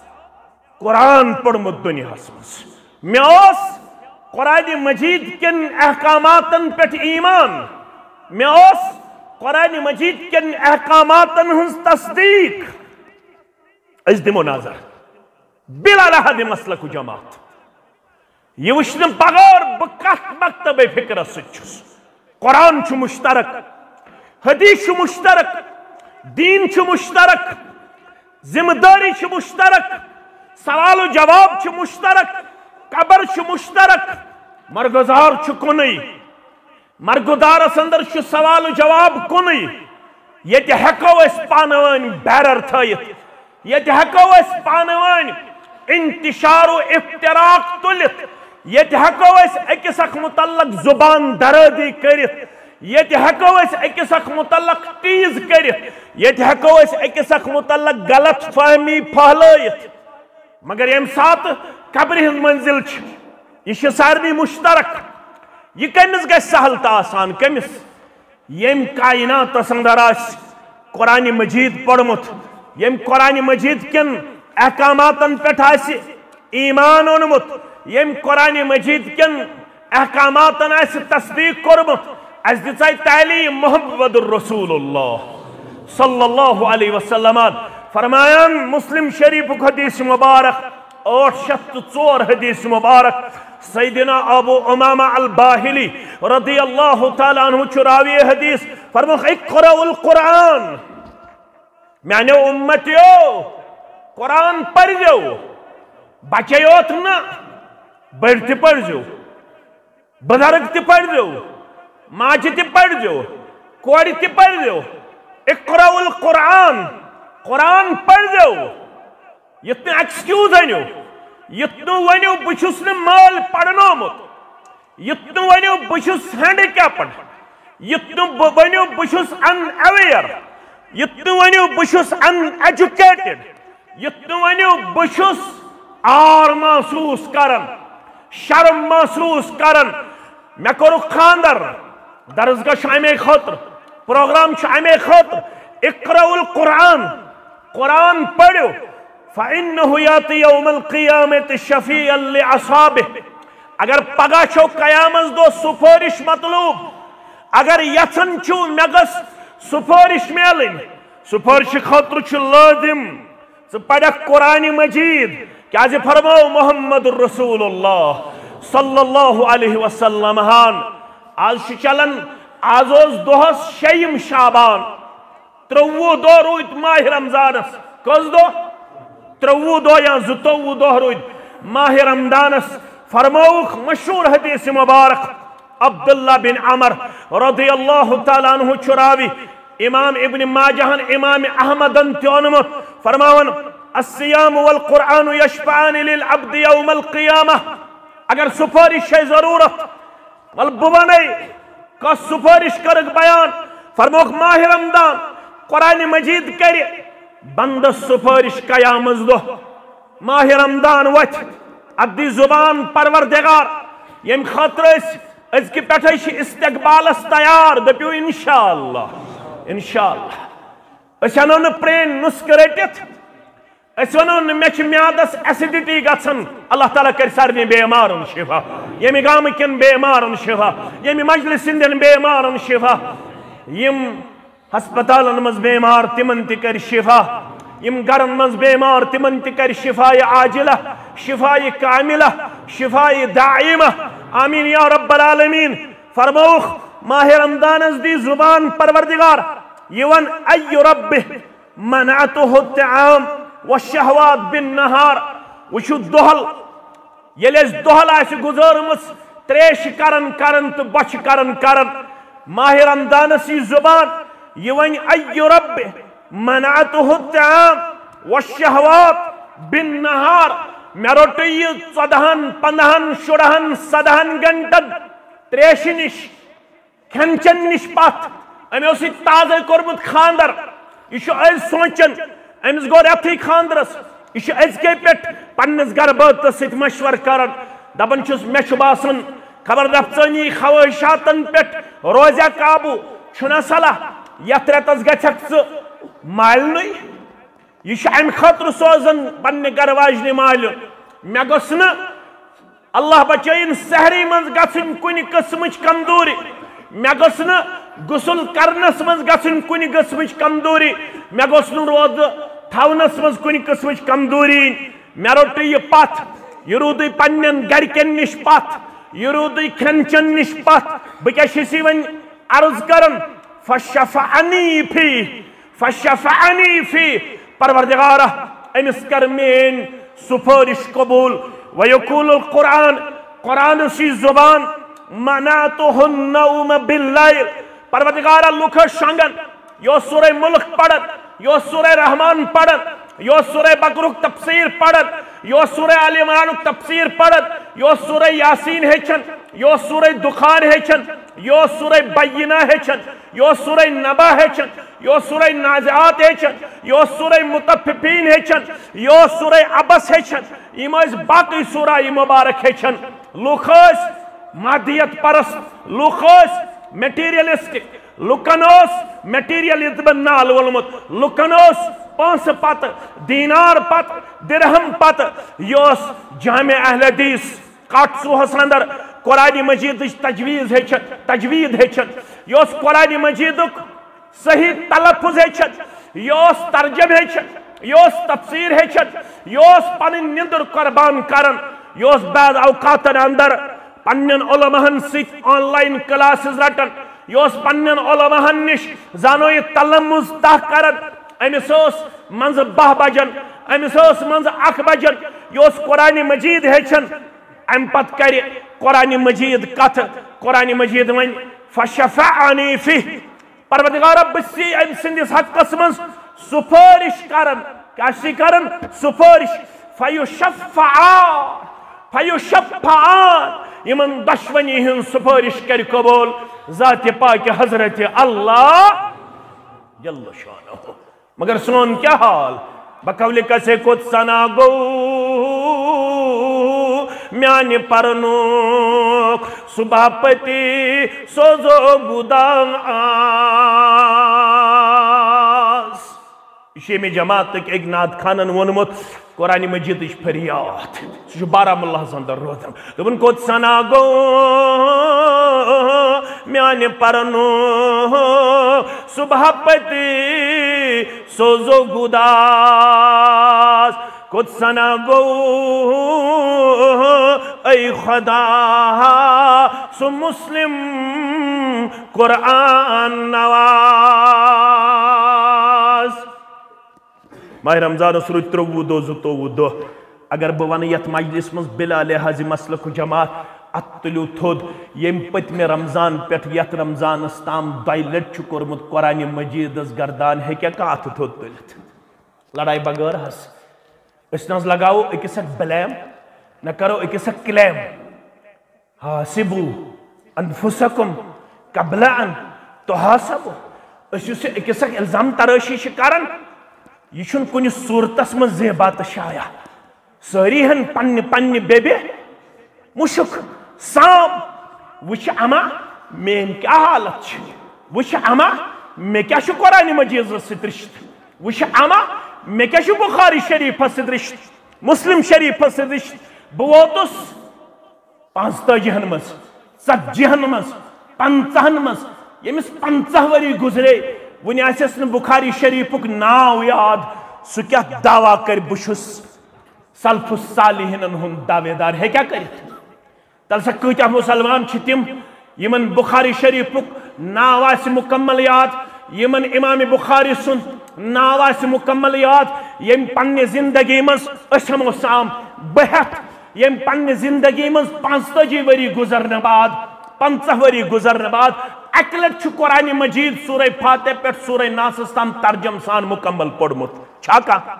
قرآن پوٚرمُت دُنیاہَس منٛز۔ مےٚ اوس قرآن مجید کٮ۪ن احکاماتن پٮ۪ٹھ ایمان۔ مےٚ اوس قرآن مجید کٮ۪ن احکاماتن ہٕنٛز تصدیٖق۔ أسۍ دِمو نظر۔ بلا لحاظ مسلک و جماعت۔ یہِ وٕچھنہٕ بغٲر بہٕ کتھ مکتبے فکرس سۭتۍ چھُس۔ قرآن چھُ مشترک، حدیث چھُ مشترک، دین چھُ مشترک، ذمہ داری چھِ مشترک، سوال و جواب چھِ مشترک، قبر چھُ مشترک، مرگزار چھُ کُنُے۔ مرگزارس اندر چھُ سوال و جواب کُنُے۔ ییٚتہِ ہٮ۪کو أسۍ پانہٕ ؤنۍ بیرر تھٲیِتھ، ییٚتہِ ہٮ۪کو أسۍ پانہٕ ؤنۍ انتشار و افتراق تُلِتھ، ییٚتہِ ہٮ۪کو أسۍ أکِس اکھ متعلق زبان درٲزی کٔرِتھ، ییٚتہِ ہٮ۪کو أسۍ أکِس اکھ متعلق تیز کٔرِتھ، ییٚتہِ ہٮ۪کو أسۍ أکِس اکھ متعلق غلط فہمی پھہلٲیِتھ۔ مگر ییٚمہِ ساتہٕ قبرِ ہٕنٛز منزل چھِ، یہِ چھِ سارنٕے مشترک۔ یہِ کٔمِس گژھِ سہل تہٕ آسان؟ کٔمِس؟ ییٚمۍ کائناتس اندر آسہِ قرآن مجید پوٚرمُت، ییٚمۍ قرآن مجید کٮ۪ن احکاماتن پٮ۪ٹھ آسہِ ایمان اوٚنمُت، ییٚمۍ قرآن مجید کٮ۪ن احکاماتن آسہِ تصدیق کوٚرمُت، اسہِ دِژے تعلیٖم محمد رسول اللہ صلی اللہ علیہ وسلم۔ فرمایان مسلم شریفُک حدیث مبارک، ٲٹھ شیٚتھ تہٕ ژور حدیث مبارک، سیدنا ابو امامہ الباہلی رضی اللہ تعالیٰ عنہ چھُ راوی حدیث، فرمووُکھ، اقرأوا القرآن، میانیو امتیو، قرآن پٔرزیو، بچے یوت نہ، بٔڑۍ تہِ پٔرزیو، بزرگ تہِ پٔرزیو، ماجہِ تہِ پٔرزیو، کورِ تہِ پٔرزیو۔ اقرأوا القرآن، قرآن پٔرزیو۔ یُتھ نہٕ ایکسکیوز أنِو، یُتھ نہٕ ؤنِو بہٕ چھُس نہٕ مٲلۍ پرنومُت، یُتھ نہٕ ؤنِو بہٕ چھُس ہینڈیکیپڈ، یُتھ نہٕ بہٕ ؤنِو بہٕ چھُس ان اویئر، یُتھ نہٕ ؤنِو بہٕ چھُس ان ایجوکیٹڈ، یُتھ نہٕ ؤنِو بہٕ چھُس عار محسوس کران، شرم محسوس کران۔ مےٚ کوٚرُکھ خاندر، درسگاہ چھُ امے خٲطرٕ، پروگرام چھُ امے خٲطرٕ۔ اقرأوا القرآن، قرآن پٔرِو۔ فإنه يأتي يوم القيامة شفيعا لأصحابه۔ اگر پگاہ چھو قیامت دۄہ سفٲرِش مطلوب، اگر یژھان چھِو مےٚ گٔژھ سفٲرِش میلٕنۍ، سفٲرِشہِ خٲطرٕ چھُ لٲزِم ژٕ پرکھ قرآن مجید، کیازِ فرموو محمد رسول اللہ صلی اللہ علیہ وسلم ہن۔ آز چھُ چلان، آز اوس دۄہس شیٚیِم شعبان، ترٛوٚوُہ دۄہ روٗدۍ ماہِ رمضانس۔ کٔژ دۄہ؟ ترٛوٚوُہ دۄہ یا زٕتووُہ دۄہ روٗدۍ ماہِ رمضانس۔ فرمووُکھ مشہوٗر حدیث مبارک، عبداللہ بن عمر رضی اللہ تعالیٰ عنہ چھُ راوی، امام ابن ماجہن، امام احمدن تہِ اوٚنمُت، فرماوان، الصيام والقرآن يشفعان للعبد يوم القيامة۔ اگر سفٲرِش چھے ضروٗرت، ول بہٕ ونے کس سفٲرِش کٔرٕکھ بیان۔ فرمووُکھ ماہِ رمضان، قرآن مجید کرِ بندس سفٲرِش قیامت دۄہ۔ ماہِ رمضان وتھِ، اتھ دی زبان پروردگار، ییٚمہِ خٲطرٕ أسۍ أزکہِ پٮ۪ٹھے چھِ استقبالس تیار۔ دٔپِو انشاءاللہ، انشاءاللہ۔ أسۍ انو نہٕ پرٛٲنۍ نُسخہٕ رٔٹِتھ، أسۍ ونو نہٕ مےٚ چھِ میادس acidity گژھان۔ اللہ تعالیٰ کرِ سارنٕے بیمارن شفا، ییٚمہِ گامہٕ کٮ۪ن بیمارن شفا، ییٚمہِ مجلس ہٕنٛدٮ۪ن بیمارن شفا، یِم ہسپتالن منٛز بیمار تِمن تہِ کرِ شفا، یِم گرن منٛز بیمار تِمن تہِ کرِ شفا عاجلہ، شفا کاملہ، شفا دائمہ۔ آمین یا رب العالمین۔ فرمووُکھ ماہِ رمضانس دی زبان پروردگار، یہِ ون، ای رب منعته الطعام والشهوات بالنهار۔ وٕچھِو دۄہل، ییٚلہِ اَسہِ دۄہل آسہِ گُزٲرمٕژ تریش کران کران تہٕ بۄچھِ کران کران، ماہِ رمضانس یی زبان، یہِ ونہِ، ای رب منعته الطعام والشهوات بالنهار۔ مےٚ روٚٹُے یہِ ژۄدہن، پندہن، شُرہن، سدہن گنٹن تریشہِ نِش، کھٮ۪ن چٮ۪ن نِش پتھ۔ أمۍ اوس یہِ تازَے کوٚرمُت خانٛدر۔ یہِ چھُ أزۍ سونٛچان، أمِس گوٚو رٮ۪تھٕے خانٛدرس۔ یہِ چھُ أزکے پٮ۪ٹھ پننِس گرٕ بٲژَس سۭتۍ مشورٕ کران، دپان چھُس، مےٚ چھُ باسان خبر نفسٲنی خواہشاتن پٮ۪ٹھ روزیا قابو، چھُنا صلاح یتھ رٮ۪تس گژھکھ ژٕ مالنُے؟ یہِ چھُ امہِ خٲطرٕ سوزان پننہِ گرٕ واجنہِ مالہِ۔ مےٚ گوٚژھ نہٕ، اللہ بچٲیِن، سحری منٛز گژھٕنۍ کُنہِ قٕسمٕچ کمزوری، مےٚ گوٚژھ نہٕ غسل کرنس منٛز گژھٕنۍ کُنہِ قٕسمٕچ کمزوری، مےٚ گوٚژھ نہٕ روزٕ تھاونس منٛز کُنہِ قٕسمٕچ کمزوری یِنۍ۔ مےٚ روٚٹُے یہِ پتھ، یہِ روٗدُے پننٮ۪ن گرِکٮ۪ن نِش پتھ، یہِ روٗدُے کھٮ۪ن چٮ۪ن نِش پتھ۔ بہٕ کیٛاہ چھُس یہِ وۄنۍ عرض کران؟ فشفعنی فی، فشفعنی فی، پروردگارا، أمِس کر میٲنۍ سفٲرِش قبول۔ ویقول القرآن، قرآنس یی زبان، منعته النوم باللیل، پروردگارا، لُکھ ٲسۍ شۄنگان، یہِ اوس سورہ ملک پران، یہِ اوس سورہ رحمان پران، یہِ اوس سورہ بقرُک تفسیر پران، یہِ اوس سورہ آل عمرانُک تفسیر پران، یہِ اوس سورہ یاسین ہیٚچھان، یہِ اوس سورہ دخان ہیٚچھان، یہِ اوس سورہ بینہ ہیٚچھان، یہِ اوس سورہ نبا ہیٚچھان، یہِ اوس سورہ نازعات ہیٚچھان، یہِ اوس سورہ مطففین ہیٚچھان، یہِ اوس سورہ عبس ہیٚچھان۔ یِم ٲسۍ باقٕے سورہ مبارک ہیٚچھان۔ لُکھ ٲسۍ مادیت پرست، لُکھ ٲسۍ materialistic، لُکن اوس materialism نال وولمُت، لُکن اوس پونٛسہٕ پتہٕ، دینار پتہٕ، درہم پتہٕ۔ یہِ اوس جامع اہل حدیث کاٹسوہس اندر قرآن مجیدٕچ تجویز ہیٚچھان، تجوید ہیٚچھان۔ یہِ اوس قرآن مجیدُک صحیح تلفظ ہیٚچھان، یہِ اوس ترجمہٕ ہیٚچھان، یہِ اوس تفسیر ہیٚچھان، یہِ اوس پنٕنۍ نِندٕر قربان کران، یہِ اوس بعض اوقاتن اندر پننٮ۪ن علماہن سۭتۍ online classes رٹان، یہِ اوس پننٮ۪ن علماہن نِش زانو یہِ تلمذ تہ کران۔ أمِس اوس منٛزٕ باہ بجان، أمِس اوس منٛزٕ اکھ بجان، یہِ اوس قرآن مجید ہیٚچھان۔ امہِ پتہٕ کرِ قرآن مجید کتھ، قرآن مجید ونہِ، فشفعنی فی، پروردگارا، بہٕ چھُس أمۍ سٕنٛدِس حقس منٛز سُفٲرِش کران۔ کیٛاہ چھُس کران؟ سُفٲرِش۔ فیشفعان، فیشفعان، یِمن دۄشوٕنی ہٕنٛز سُفٲرِش کرِ قبول ذاتِ پاکہِ حضرت اللہ جل شانہ۔ مگر سون کیٛاہ حال؟ بقول کسے کت ثنا گو میانہِ پرنُک سبحاپتی سوزو گُدان آس۔ یہِ چھُ ییٚمہِ جماعتٕکۍ أکۍ نعت خانن ووٚنمُت، قرآن مجیدٕچ فریاد۔ سُہ چھُ بارہمولاہس اندر روزان۔ دوٚپُن، کوٚت سنا گوٚو میانہِ پرنُک صبح پٔتۍ سوزو گُداس؟ کوٚت سنا گوٚو، اے خدا، سُہ مسلم قرآن نواز؟ ماہِ رمضانس روٗدۍ ترٛۆوُہ دۄہ، زٕتووُہ دۄہ۔ اگر بہٕ ونہٕ یتھ مجلس منٛز بلا لحاظ مسلک و جماعت، اتھ تُلِو تھوٚد، ییٚمہِ پٔتمہِ رمضان پٮ۪ٹھ یتھ رمضانس تام دۄیہِ لٹہِ چھُ کوٚرمُت قرآن مجیدس گردان، ہیٚکیٛاہ کانٛہہ اتھٕ تھوٚد تُلِتھ؟ لڑایہِ بغٲر حظ۔ أسۍ نہ حظ لگاوو أکِس اکھ blame، نہ کرو أکِس اکھ claim۔ حاسبو انفسکم قبل ان تحاسبو۔ أسۍ یُس یہِ أکِس اکھ الزام ترٲشی چھِ کران، یہِ چھُنہٕ کُنہِ صوٗرتس منٛز زیبا تہٕ شایع۔ سٲری ہن پننہِ پننہِ بیبہِ مُشُک سام، وٕچھ اما میٲنۍ کیٛاہ حالت چھِ، وٕچھ اما مےٚ کیٛاہ چھُ قرآن مجیدس سۭتۍ رشتہٕ، وٕچھ اما مےٚ کیٛاہ چھُ بخاری شریفس سۭتۍ رشتہٕ، مسلم شریفس سۭتۍ رشتہٕ۔ بہٕ ووتُس پانٛژتٲجی ہن منٛز، ژتجی ہن منٛز، پنٛژاہن منٛز، ییٚمِس پنٛژاہ ؤری گُزرے، وُنہِ آسٮ۪س نہٕ بخاری شریفُک ناو یاد، سُہ کیٛاہ دعویٰ کرِ بہٕ چھُس سلف الصالحینن ہُنٛد دعویدار؟ ہیٚکیٛاہ کٔرِتھ؟ تَلہٕ سا کۭتیٛاہ مُسلمان چھِ تِم یِمن بخاری شریفُک ناو آسہِ مُکمل یاد، یِمن امام بخاری سُنٛد ناو آسہِ مُکمل یاد، ییٚمۍ پننہِ زندگی منٛز أسۍ ہمو سام بہتھ، ییٚمۍ پننہِ زندگی منٛز پانٛژتٲجی ؤری گُزرنہٕ بعد، پنٛژاہ ؤری گُزرنہٕ بعد اکہِ لٹہِ چھُ قرآن مجید سورہ فاتحہ پٮ۪ٹھ سورہ ناسس تام ترجم سان مُکمل پوٚرمُت۔ چھا کانٛہہ؟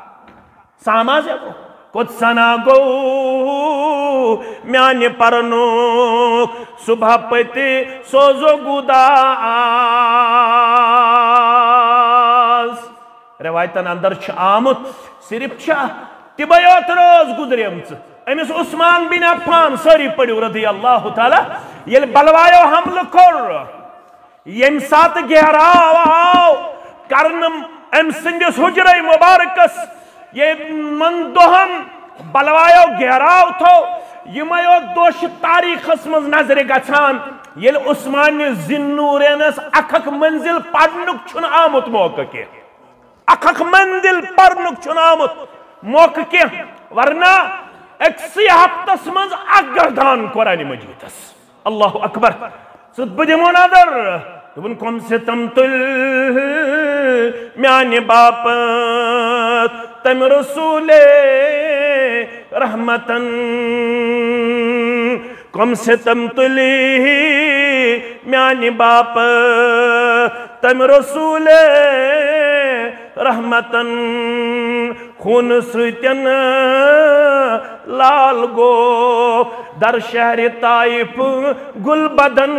ساماز ہے وہ۔ کوٚت سنا گوٚو میانہِ پرنُک صبح پٔتۍ سوزو گُداس؟ رٮ۪وایتن اندر چھُ آمُت، صرف چھا تِمے یوت رٲژ گُزریمژٕ۔ أمِس عثمان بن عفان، سٲری پٔرِو رضی اللہ تعالیٰ، ییٚلہِ بلوایو حملہٕ کوٚر، ییٚمہِ ساتہٕ گھیراو آو کرنہٕ أمۍ سٕنٛدِس حجرے مبارکس، یِمن دۄہن بلوایو گھیراو تھوو، یِمے یوت دۄہ چھِ تاریخس منٛز نظرِ گژھان، ییٚلہِ عثمانہِ ذی النورینس اکھ اکھ منزل پرنُک چھُنہٕ آمُت موقع کینٛہہ۔ اکھ اکھ منزل پرنُک چھُنہٕ آمُت موقع کینٛہہ، ورنہ أکسٕے ہفتس منٛز اکھ گردان قرآن مجیدس۔ اللہ اکبر۔ ژٕ بہٕ دِمو نظر۔ دوٚپُن، کم ستم تُلۍ میانہِ باپتھ تمہِ رسولے رحمتن۔ کم ستم تُلۍ میانہِ باپتھ تمہِ رسولے رحمتن۔ خوٗنہٕ سۭتٮ۪ن لال گوٚو در شہرِ طائف گُل بدن۔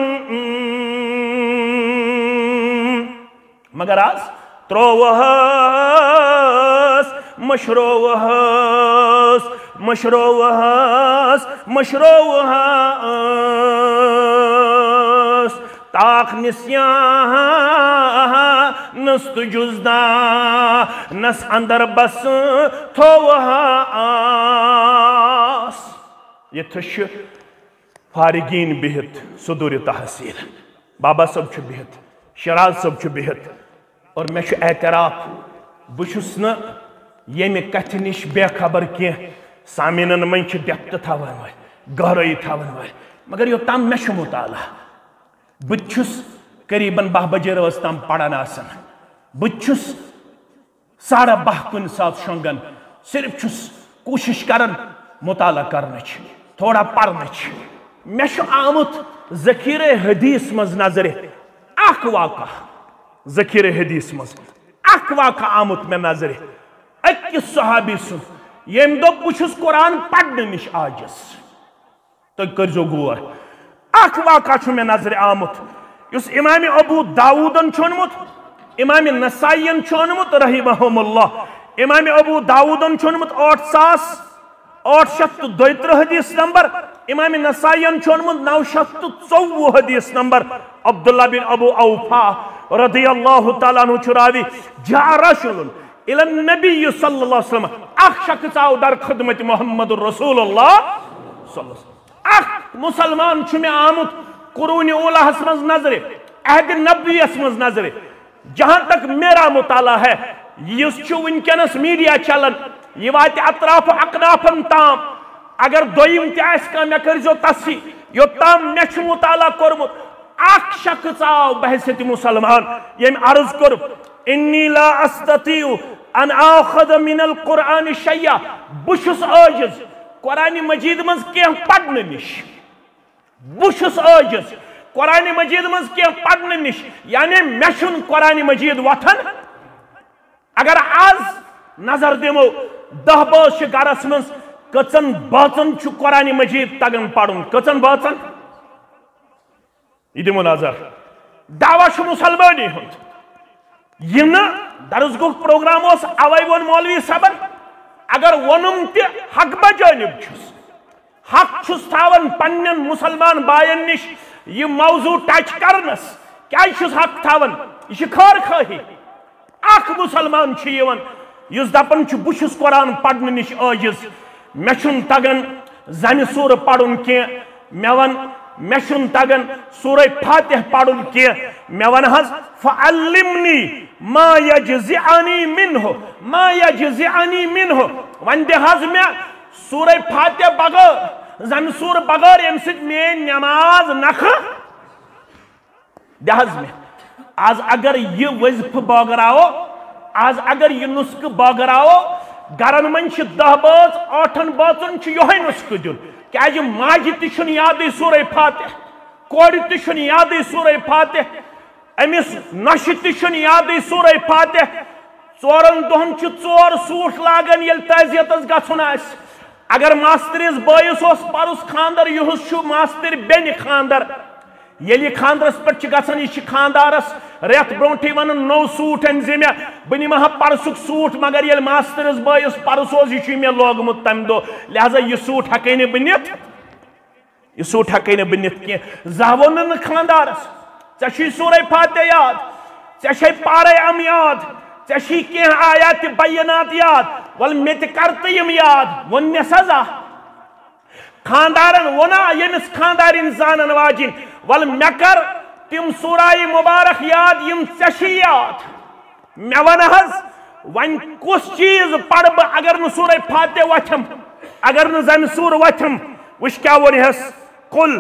مگر از ترٛووہس، مٔشرووہس، مٔشرووہس، مٔشرووہس۔ طاق نسیانس تہٕ جزدانس اندر بس تھووہس۔ یتھس چھِ فارغین بِہِتھ صدور تحصیل، بابا صٲب چھُ بِہِتھ، شیراز صٲب چھُ بِہِتھ، اور مےٚ چھُ اعتراف، بہٕ چھُس نہٕ ییٚمہِ کتھِ نِش بے خبر کینٛہہ۔ سامعیٖنن منٛز چھِ depth تھاوان وٲلۍ، گہرٲیی تھاوان وٲلۍ، مگر یوٚتام مےٚ چھُ مطالعہ، بہٕ تہِ چھُس قریباً باہ بجے رٲژ تام پران آسان۔ بہٕ تہِ چھُس ساڑٕ باہ کُنہِ ساتہٕ شۄنٛگان، صرف چھُس کوٗشِش کران مطالعہ کرنٕچ، تھوڑا پرنٕچ۔ مےٚ چھُ آمُت ذخیرے حدیث منٛز نظرِ اکھ واقعہ، ذخیرے حدیث منٛز اکھ واقعہ آمُت مےٚ نظرِ، أکِس صحابی سُنٛد، ییٚمۍ دوٚپ، بہٕ چھُس قرآن پرنہٕ نِش عاجز۔ تُہۍ کٔرۍزیو غور۔ اکھ واقعہ چھُ مےٚ نظرِ آمُت، یُس امام ابو داوودن چھُ اوٚنمُت، امام نسائین چھُ اوٚنمُت، رحمہم اللہ۔ امام ابو داوودن چھُ اوٚنمُت ٲٹھ ساس ٲٹھ شیٚتھ تہٕ دۄیہِ ترٕٛہ حدیث نمبر، امام نسائین چھُ اوٚنمُت نو شیٚتھ تہٕ ژوٚوُہ حدیث نمبر۔ عبداللہ بن ابو اوفا رضی اللہ تعالیٰ عنہ چھُ راوی۔ جاء رجل، الى النبی صلی اللہ علیہ وسلم، اکھ شخص آو در خدمت محمد رسول اللہ صلی اللہ علیہ وسلم۔ اکھ مسلمان چھُ مےٚ آمُت قرون اولاہس منٛز نظرِ، عہد نبویس منٛز نظرِ۔ جہاں تک میرا مطالعہ ہے، یُس چھُ وٕنکیٚنس میڈیا چلان، یہِ واتہِ اطراف و اکنافن تام۔ اگر دوٚیِم تہِ آسہِ کانٛہہ، مےٚ کٔرۍزیو تصحیح، یوٚتام مےٚ چھُ مطالعہ کوٚرمُت۔ اکھ شخص آو بحیثیت مسلمان، ییٚمۍ عرض کوٚر، انی لا استطیع ان آخذ من القرآن شیئا، بہٕ چھُس عاجز قرآن مجید منٛز کینٛہہ پرنہٕ نِش۔ بہٕ چھُس عٲجِز قرآن مجید منٛز کینٛہہ پرنہٕ نِش، یعنی مےٚ چھُنہٕ قرآن مجید وۄتھان۔ اگر از نظر دِمو، دَہ بٲژ چھِ گرس منٛز، کٔژن بٲژن چھُ قرآن مجید تگان پرُن؟ کٔژن بٲژن؟ یہِ دِمو نظر۔ دعویٰ چھُ مسلمٲنی ہُنٛد۔ یہِ نہٕ درس گوٚو پروگرام اوس، اوے ووٚن مولوی صٲبن، اگر ووٚنُم تہِ حق بجانب چھُس، حق چھُس تھاوان پننٮ۪ن مسلمان باین نِش یہِ موضوع ٹچ کرنس۔ کیازِ چھُس حق تھاوان؟ یہِ چھِ خٲر خٲہی۔ اکھ مسلمان چھُ یِوان یُس دپان چھُ، بہٕ چھُس قرآن پرنہٕ نِش عٲجز، مےٚ چھُنہٕ تگان زمہِ سورٕ پرُن کینٛہہ، مےٚ ون، مےٚ چھُنہٕ تگان سورہ فاتح پرُن کینٛہہ، مےٚ ون حظ، فعلمنی ما یجزعنی منہ، ما یجزعنی منہ، وۄنۍ دِ حظ مےٚ سورہ فاتح بغٲر، زمہِ سورٕ بغٲر، ییٚمہِ سۭتۍ میٲنۍ نماز نکھٕ۔ دِ حظ مےٚ۔ از اگر یہِ وظیفہٕ بٲگراوو، از اگر یہِ نسخہٕ بٲگراوو، گرن منٛز چھِ دَہ بٲژ، ٲٹھن بٲژن چھُ یِہوٚے نسخہٕ دیُن۔ کیازِ ماجہِ تہِ چھُنہٕ یادٕے سورہ فاتح، کورِ تہِ چھُنہٕ یادٕے سورہ فاتح، أمِس نۄشہِ تہِ چھُنہٕ یادٕے سورہ فاتح۔ ژورن دۄہن چھِ ژور سوٗٹ لاگان، ییٚلہِ تعزیتس گژھُن آسہِ۔ اگر ماستٕرِس بٲیِس اوس پرُس خانٛدر، یُہُس چھُ ماستٕرۍ بیٚنہِ خانٛدر۔ ییٚلہِ یہِ خانٛدرس پٮ۪ٹھ چھِ گژھان، یہِ چھِ خانٛدارس رٮ۪تھ برونٛٹھٕے ونان، نوٚو سوٗٹ أنۍ زِ مےٚ، بہٕ نِمہٕ ہا پرسُک سوٗٹ، مگر ییٚلہِ ماستٕرِس بٲیِس پرُس اوس، یہِ چھُے مےٚ لوگمُت تمہِ دۄہ، لہذا یہِ سوٗٹ ہٮ۪کے نہٕ بہٕ نِتھ۔ یہِ سوٗٹ ہٮ۪کے نہٕ بہٕ نِتھ کینٛہہ۔ زانٛہہ ووٚن نہٕ خانٛدارس، "ژےٚ چھُے سورہ فاتح یاد، ژےٚ چھے پارے اَم یاد، ژےٚ چھُے کینٛہہ آیات بینات یاد، وَلہٕ مےٚ تہِ کر تہٕ یِم یاد"۔ ووٚن مےٚ سا زانٛہہ؟ خانٛدارن ووٚنا، ییٚمِس خانٛدارِنۍ زانن واجِنۍ، "وَلہٕ مےٚ کر تِم سورہ مبارک یاد، یِم ژےٚ چھِی یاد"۔ مےٚ وَن حظ، وۄنۍ کُس چیٖز پَرٕ بہٕ اگر نہٕ سورہ فاتح وۄتھم، اگر نہٕ زَنہِ سوٗر وۄتھم؟ وٕچھ کیٛاہ ووٚنہَس، "قل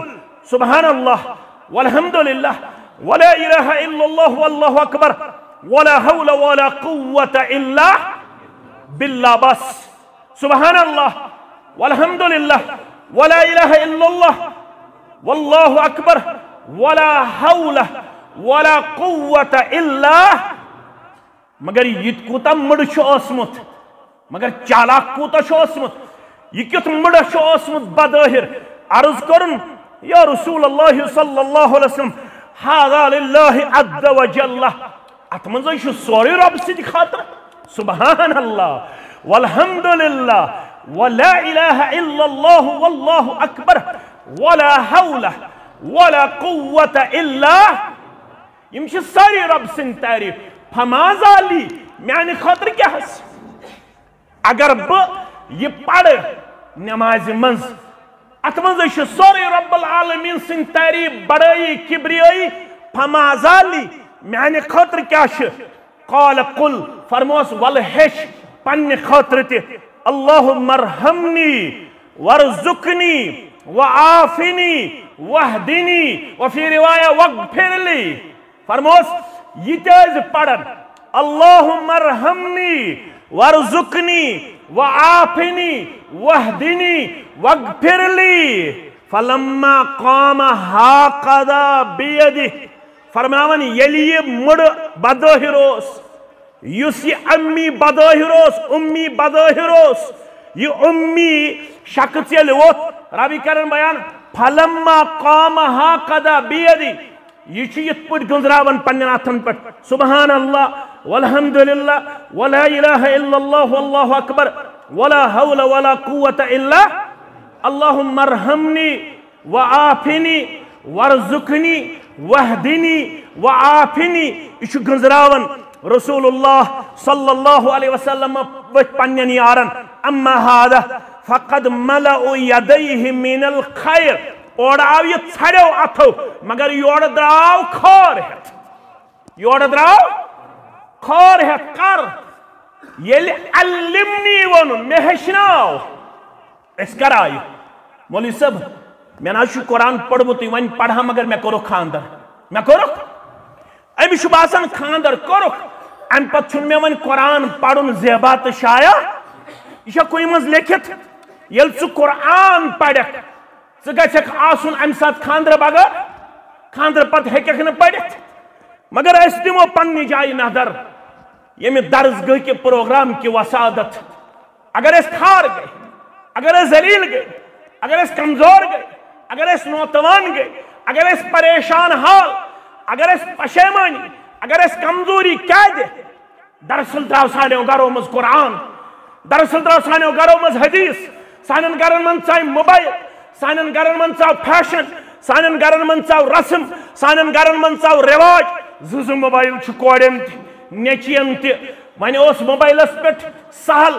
سبحان اللہ والحمد للہ ولا الہ الا اللہ واللہ اکبر ولا حول ولا قوة الا باللہ"۔ بس، سبحان اللہ والحمد للہ ولا الہ الا اللہ واللہ اکبر ولا حول ولا قوة الا۔ مگر یہِ کوٗتاہ مٕڑٕ چھُ اوسمُت، مگر چالاک کوٗتاہ چھُ اوسمُت، یہِ کیُتھ مٕڑٕ چھُ اوسمُت بظٲہر۔ عرض کوٚرُن، یا رسول اللہ صلی اللہ علیہ وسلم، "ھذا للہ عز وجل"، اتھ منٛز چھُ سورُے رۄب سٕنٛدِ خٲطرٕ۔ سبحان اللہ والحمد للہ ولا الہ الا اللہ واللہ اکبر ولا حول ولا قوة الا۔ یِم چھِ سٲری رۄب سٕنٛدۍ تعریٖف۔ فماذا لی، میانہِ خٲطرٕ کیٛاہ حظ؟ اگر بہٕ یہِ پرٕ نمازِ منٛز، اتھ منٛز چھُ سورُے رب العالمین سٕنٛدۍ تعریٖف، بڑٲیی، کبریٲیی، فماذا لی، میانہِ خٲطرٕ کیٛاہ چھُ؟ قال قل، فرموس، ولہٕ ہیٚچھ پننہِ خٲطرٕ تہِ، اللہم ارحمنی وارزقنی وعافنی واہدنی، وفی روایہ واغفر لی۔ فرموس، یہِ تہِ ٲسۍ پران، اللہم ارحمنی وارزقنی وعافنی واہدنی واغفر لی۔ فلما قام ہاکذا بیدہ، فرماوان، ییٚلہِ یہِ مٕڑٕ بظٲہر اوس، یُس یہِ امی بظٲہر اوس، امی بظٲہر اوس، یہِ امی شخص ییٚلہِ ووٚتھ، ربی کرن بیان، فلما قام ہاکذا بیدی، یہِ چھُ یِتھ پٲٹھۍ گٔنزراوان پننٮ۪ن اتھن پٮ۪ٹھ، سبحان اللہ والحمد للہ ولا الہ الا اللہ واللہ اکبر ولا حول ولا قوة الا، اللہم ارحمنی وعافنی وارزقنی واہدنی وعافنی۔ یہِ چھُ گٔنزراوان، رسول اللہ صلی اللہ علیہ وسلم ؤتھۍ پننٮ۪ن یارن، اما هذا فقد ملأ يديه من الخير، اورٕ آو یہِ ژھڑیو اتھو، مگر یورٕ درٛاو کھار ہٮ۪تھ۔ یورٕ درٛاو کھار ہٮ۪تھ۔ کر؟ ییٚلہِ علمنی ووٚنُن، مےٚ ہیٚچھناو۔ أسۍ کر آیہِ؟ مولوی صٲب، مےٚ نہ حظ چھُ قرآن پوٚرمُتٕے، وۄنۍ پرٕ ہا، مگر مےٚ کوٚرُکھ خانٛدر۔ مےٚ کوٚرُکھ؟ أمِس چھُ باسان خانٛدر کوٚرُکھ، اَمہِ پتہٕ چھُنہٕ مےٚ وۄنۍ قرآن پرُن زیبا تہٕ شایع۔ یہِ چھا کُنہِ منٛز لیٚکھِتھ؟ ییٚلہِ ژٕ قرآن پرکھ، ژٕ گژھکھ آسُن اَمہِ ساتہٕ خانٛدرٕ بغٲر، خانٛدرٕ پتہٕ ہیٚککھ نہٕ پٔرِتھ۔ مگر أسۍ دِمو پننہِ جایہِ نظر، ییٚمہِ درسگاہ کہِ پروگرام کہِ وسادت، اگر أسۍ کھار گٔے، اگر أسۍ ذلیل گٔے، اگر أسۍ کمزور گٔے، اگر أسۍ نوتوان گٔے، اگر أسۍ پریشان حال، اگر أسۍ پشیمٲنی، اگر أسۍ کمزوری کیٛازِ؟ دراصل درٛاو سانیو گرو منٛز قرآن، دراصل درٛاو سانیو گرو منٛز حدیث، سانٮ۪ن گرن منٛز ژاے موبایل، سانٮ۪ن گرن منٛز ژاو فیشن، سانٮ۪ن گرن منٛز ژاو رسم، سانٮ۪ن گرن منٛز ژاو رواج۔ زٕ زٕ موبایل چھِ کورٮ۪ن تہِ، نیٚچوٮ۪ن تہِ۔ وۄنۍ اوس موبایلس پٮ۪ٹھ سہل،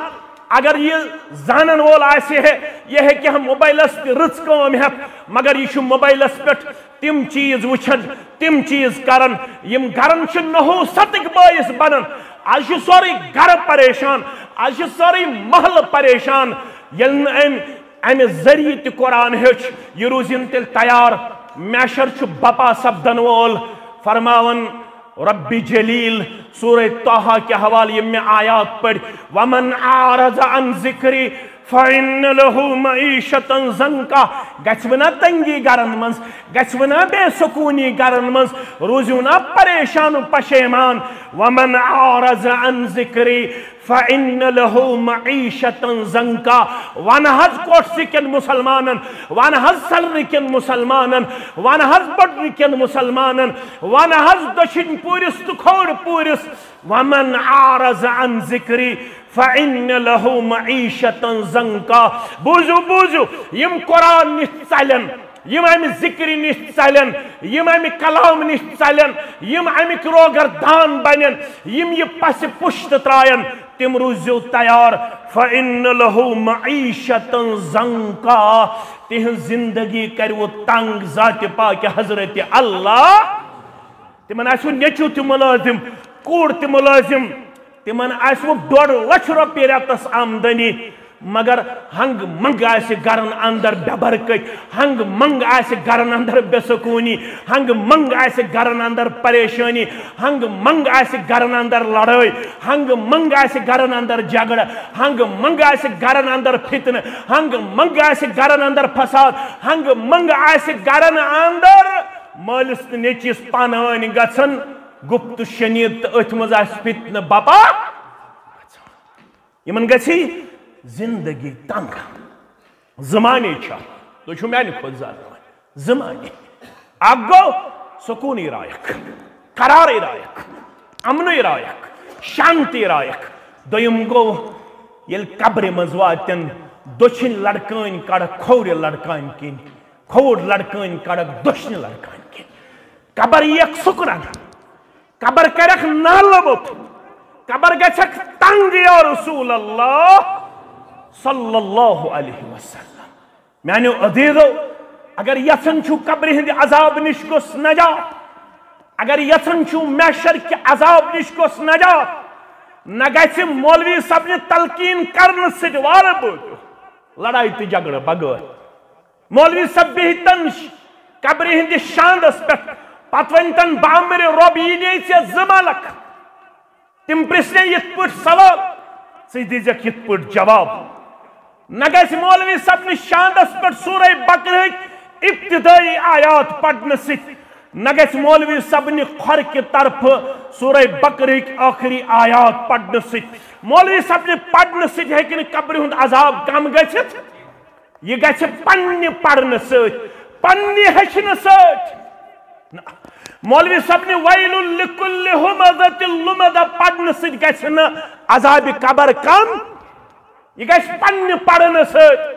اگر یہِ زانن وول آسہِ ہے، یہِ ہیٚکہِ ہا موبایلس تہِ رٕژ کٲم ہٮ۪تھ، مگر یہِ چھُ موبایلس پٮ۪ٹھ تِم چیٖز وٕچھان، تِم چیٖز کران، یِم گرن چھِ نحوستٕکۍ بٲعث بنان۔ از چھُ سورُے گرٕ پریشان، از چھُ سورُے محلہٕ پریشان۔ ییٚلہِ نہٕ أمۍ امہِ ذریعہ تہِ قرآن ہیوٚچھ، یہِ روٗزِن تیٚلہِ تیار۔ محشر چھُ بپا سپدن وول۔ فرماوان رب جلیل، سورہ طٰہٰ کہِ حوالہٕ یِم مےٚ آیات پٔرۍ، ومن اعرض عن ذکری فان لہ معیشتا ضنکا۔ گژھِ وٕنا تنگی گرن منٛز، گژھِ وٕنا بے سکوٗنی گرن منٛز، روٗزِو نا پریشان و پشیمان۔ ومن اعرض عن ذکری فان لہ معیشتا ضنکا۔ ون حظ کوٹھسہِ کٮ۪ن مسلمانن، ون حظ سلرِ کٮ۪ن مسلمانن، ون حظ بڈرِ کٮ۪ن مسلمانن، ون حظ دٔچھِنۍ پوٗرِس تہٕ کھووُر پوٗرِس، ومن اعرض عن ذکری فان لہ معیشتا ضنکا۔ بوٗزِو، بوٗزِو، یِم قرآن نِش ژلن، یِم امہِ ذکرِ نِش ژلن، یِم امہِ کلام نِش ژلن، یِم امیِکۍ روگردان بنن، یِم یہِ پسِ پُشت تراین، تِم روٗزِو تیار۔ فان لہ معیشتا ضنکا، تِہنٛز زندگی کرِوٕ تنگ ذاتِ پاکِ حضرت اللہ۔ تِمن آسِوٕ نیٚچو تہِ مُلٲزِم، کوٗر تہِ مُلٲزِم، تِمن آسِوٕ ڈۄڈ لچھ رۄپیہِ رٮ۪تس آمدنی، مگر ہنگ منگ آسہِ گرن اندر بے برکت، ہنگ منگ آسہِ گرن اندر بے سکونی، ہنگ منگ آسہِ گرن اندر پریشانی، ہنگ منگ آسہِ گرن اندر لڑٲے، ہنگ منگ آسہِ گرن اندر جھگڑٕ، ہنگ منگ آسہِ گرن اندر فتنہٕ، ہنگ منگ آسہِ گرن اندر فساد، ہنگ منگ آسہِ گرن اندر مٲلِس تہٕ نیٚچوِس پانہٕ وٲنۍ گژھن گُپت شنید تہٕ أتھۍ منٛز آسہِ فتنہٕ بپا۔ یِمن گژھِ زندگی تنگ۔ زٕ معنی چھِ اَتھ۔ تُہۍ چھِو میانہِ کھۄتہٕ زیادٕ وَنان۔ زٕ معنی۔ اکھ گوٚو سکوٗنٕے رایکھ، قرارٕے رایکھ، امنٕے رایکھ، شانتی رایکھ۔ دوٚیِم گوٚو ییٚلہِ قبرِ منٛز واتن، دٔچھِنۍ لڑکٲنۍ کڑکھ کھوورِ لڑکانۍ کِنۍ، کھووُر لڑکٲنۍ کڑکھ دٔچھنہِ لڑکانۍ کِنۍ۔ قبر یِیَکھ سُکرن، قبر کرکھ نالہٕ موٚت، قبر گژھکھ تنگ یا رسول اللہ صلی اللہ علیہ وسلم۔ میانیو عزیزو، اگر یژھان چھُو قبرِ ہٕنٛدِ عذاب نِش گوٚژھ نجات، اگر یژھان چھُو محشر کہِ عذاب نِش گوٚژھ نجات، نہ گژھِ مولوی صٲبنہِ تلقین کرنہٕ سۭتۍ وارٕ بٲتِو لڑایہِ تہٕ جھگڑٕ بغٲر۔ مولوی صٲب بِہتن قبرِ ہٕنٛدِس شاندس پٮ۪ٹھ، پتہٕ ؤنۍتن، بامرِ، رۄب، یی نے ژےٚ زٕ ملک۔ تِم پرژھنے یِتھ پٲٹھۍ سوال، ژٕ دیٖزٮ۪کھ یِتھ پٲٹھۍ جواب۔ نہ گژھِ مولوی صٲبنہِ شاندس پٮ۪ٹھ سورہ بقرہٕکۍ ابتدٲیی آیات پرنہٕ سۭتۍ، نہ گژھِ مولوی صٲبنہِ کھۄرکہِ طرفہٕ سورہ بقرہٕکۍ ٲخری آیات پرنہٕ سۭتۍ۔ مولوی صٲبنہِ پرنہٕ سۭتۍ ہیٚکہِ نہٕ قبرِ ہُنٛد عذاب کم گٔژھِتھ۔ یہِ گژھِ پننہِ پرنہٕ سۭتۍ، پننہِ ہیٚچھنہٕ سۭتۍ۔ نہ، مولوی صٲبنہِ ویل لکل ہمزۃ لمزہ پرنہٕ سۭتۍ گژھِ نہٕ عذابِ قبر کم۔ یہِ گژھِ پننہِ پرنہٕ سۭتۍ،